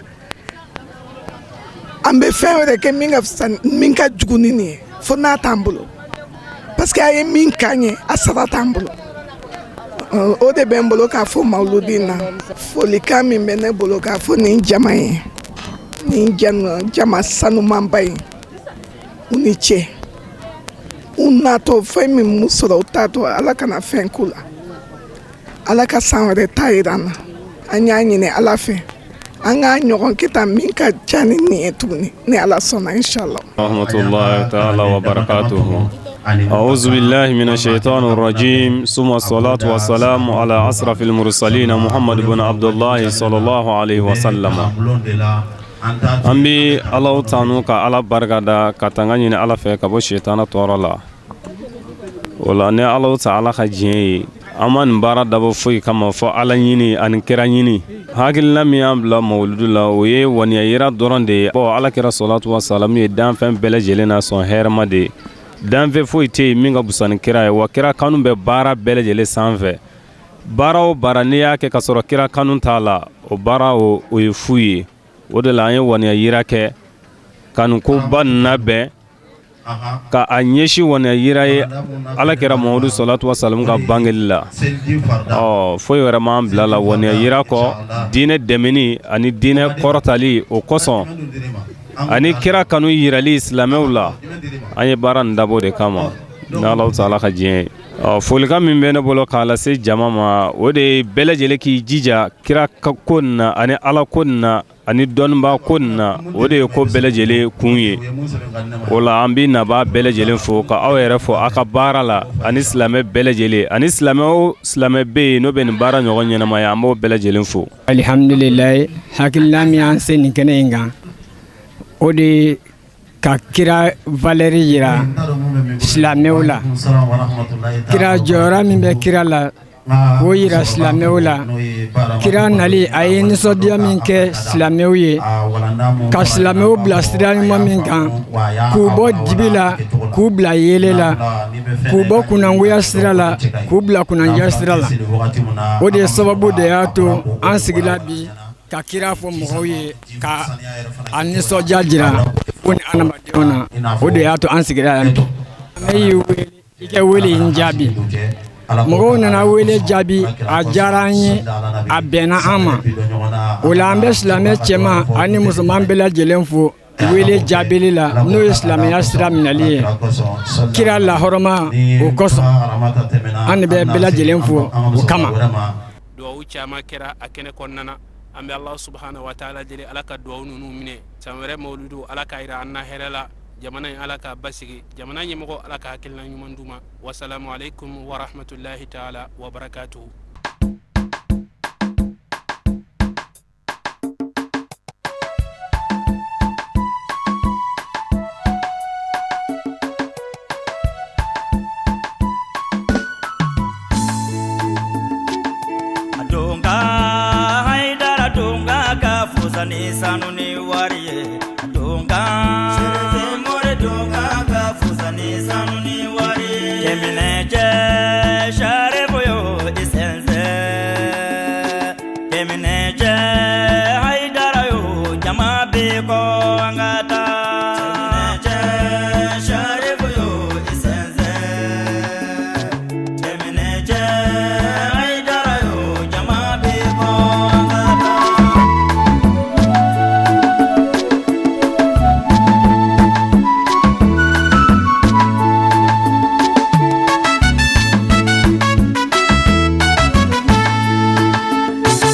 an bɛ fɛn wɛrɛ kɛ min ka fisa, min ka jugu ni nin ye, fo n'a t'an bolo, parce que a ye min k'an ye, a sara t'an bolo. O de bɛ n bolo k'a fɔ mawuludi in na. Folikan min bɛ ne bolo k'a fɔ nin jama ye, nin jama sanumanba in, u ni ce. U natɔ, fɛn min m'u sɔrɔ u taatɔ, Ala kana fɛn k'u la. Ala ka san wɛrɛ ta yira an na. An y'a ɲini Ala fɛ, an k'a ɲɔgɔn kɛ tan min ka ca ni nin ye tuguni, ni Ala sɔnna, inshallah. ورحمة الله تعالى وبركاته. أعوذ بالله من الشيطان الرجيم، ثم الصلاة والسلام على أشرف المرسلين محمد بن عبد الله صلى الله عليه وسلم. An bi Ala tanu ka Ala barika da, ka tanga ɲini Ala fɛ ka bɔ shetana tɔɔrɔ la. O la, ni Ala ta Ala ka diɲɛ ye, an ma nin baara dabɔ foyi kama fɔ Ala ɲini ani kira ɲini. Hakilina min y'an bila mawuludu la, o ye waniya yira dɔrɔn de ye. Bɔn, Ala kira sɔlatu wa salamu ye danfɛn bɛɛ lajɛlen na sɔn hɛrɛma de ye. Danfɛn foyi tɛ yen min ka busa ni kira ye. Wa kira kanu bɛ baara bɛɛ lajɛlen sanfɛ. Baara o baara, n'i y'a kɛ ka sɔrɔ kira kanu t'a la, o baara o ye fu ye. O de la, an ye waniya yira kɛ ka nin koba nin labɛn, ka a ɲɛsin waniya yira ye Ala kɛra Mamadu sɔlatu wa salamu ka bangeli la. Ɔ, foyi wɛrɛ m'an bila la waniya yira kɔ, diinɛ dɛmɛni ani diinɛ kɔrɔtali. O kosɔn, ani kira kanu yirali silamɛw la, an ye baara nin dabɔ de kama, ni Ala taala ka diɲɛ ye. Ɔ, folikan min bɛ ne bolo k'a lase jama ma, o de ye bɛɛ lajɛlen k'i jija kira ko nin na, ani Ala ko nin na, ani dɔnniba ko nin na. O de ye ko bɛɛ lajɛlen kun ye. O la, an bɛ nabaa bɛɛ lajɛlen fo, ka aw yɛrɛ fo aw ka baara la, ani silamɛ bɛɛ lajɛlen, ani silamɛ o silamɛ bɛ yen n'o bɛ nin baara ɲɔgɔn ɲɛnamaya, an b'o bɛɛ lajɛlen fo. Alihamdulilayi, hakilina min y'an se nin kɛnɛ in kan, o de ye ka kira valeur yira silamɛw la, kira jɔyɔrɔ min bɛ kira la, k'o yira silamɛw la. Kira nali, a ye nisɔndiya min kɛ silamɛw ye, ka silamɛw bila sira ɲuman min kan, k'u bɔ dibi la k'u bila yeelen la, k'u bɔ kunnangoya sira la k'u bila kunnandiya sira la, o de sababu de y'a to an sigila bi ka kira fɔ mɔgɔw ye, ka a nisɔndiya jira ko ni adamadenw na. O de y'a to an sigira yan bi. Ne y'i wele, i ka wele in jaabi. Mɔgɔw nana wele jaabi, a diyara an ye, a bɛnna an ma. O la, an bɛ silamɛ cɛman ani musoman bɛɛ lajɛlen fo wele jaabili la, n'o ye silamɛya sira minɛli ye kira lahɔrɔma. O kosɔn, an de bɛ bɛɛ lajɛlen fo o kama. Duwawu caman kɛra a kɛnɛ kɔnɔna na. An bɛ Ala subahana wa taala deli, Ala ka duwawu ninnu minɛ. San wɛrɛ mawuludu, Ala k'a yira an na hɛrɛ la. Jamana in, Ala k'a basigi. Jamana ɲɛmɔgɔ, Ala ka hakilina ɲuman d'u ma. Wasalamu alaikum warahmatullahi taala wabarakatuhu.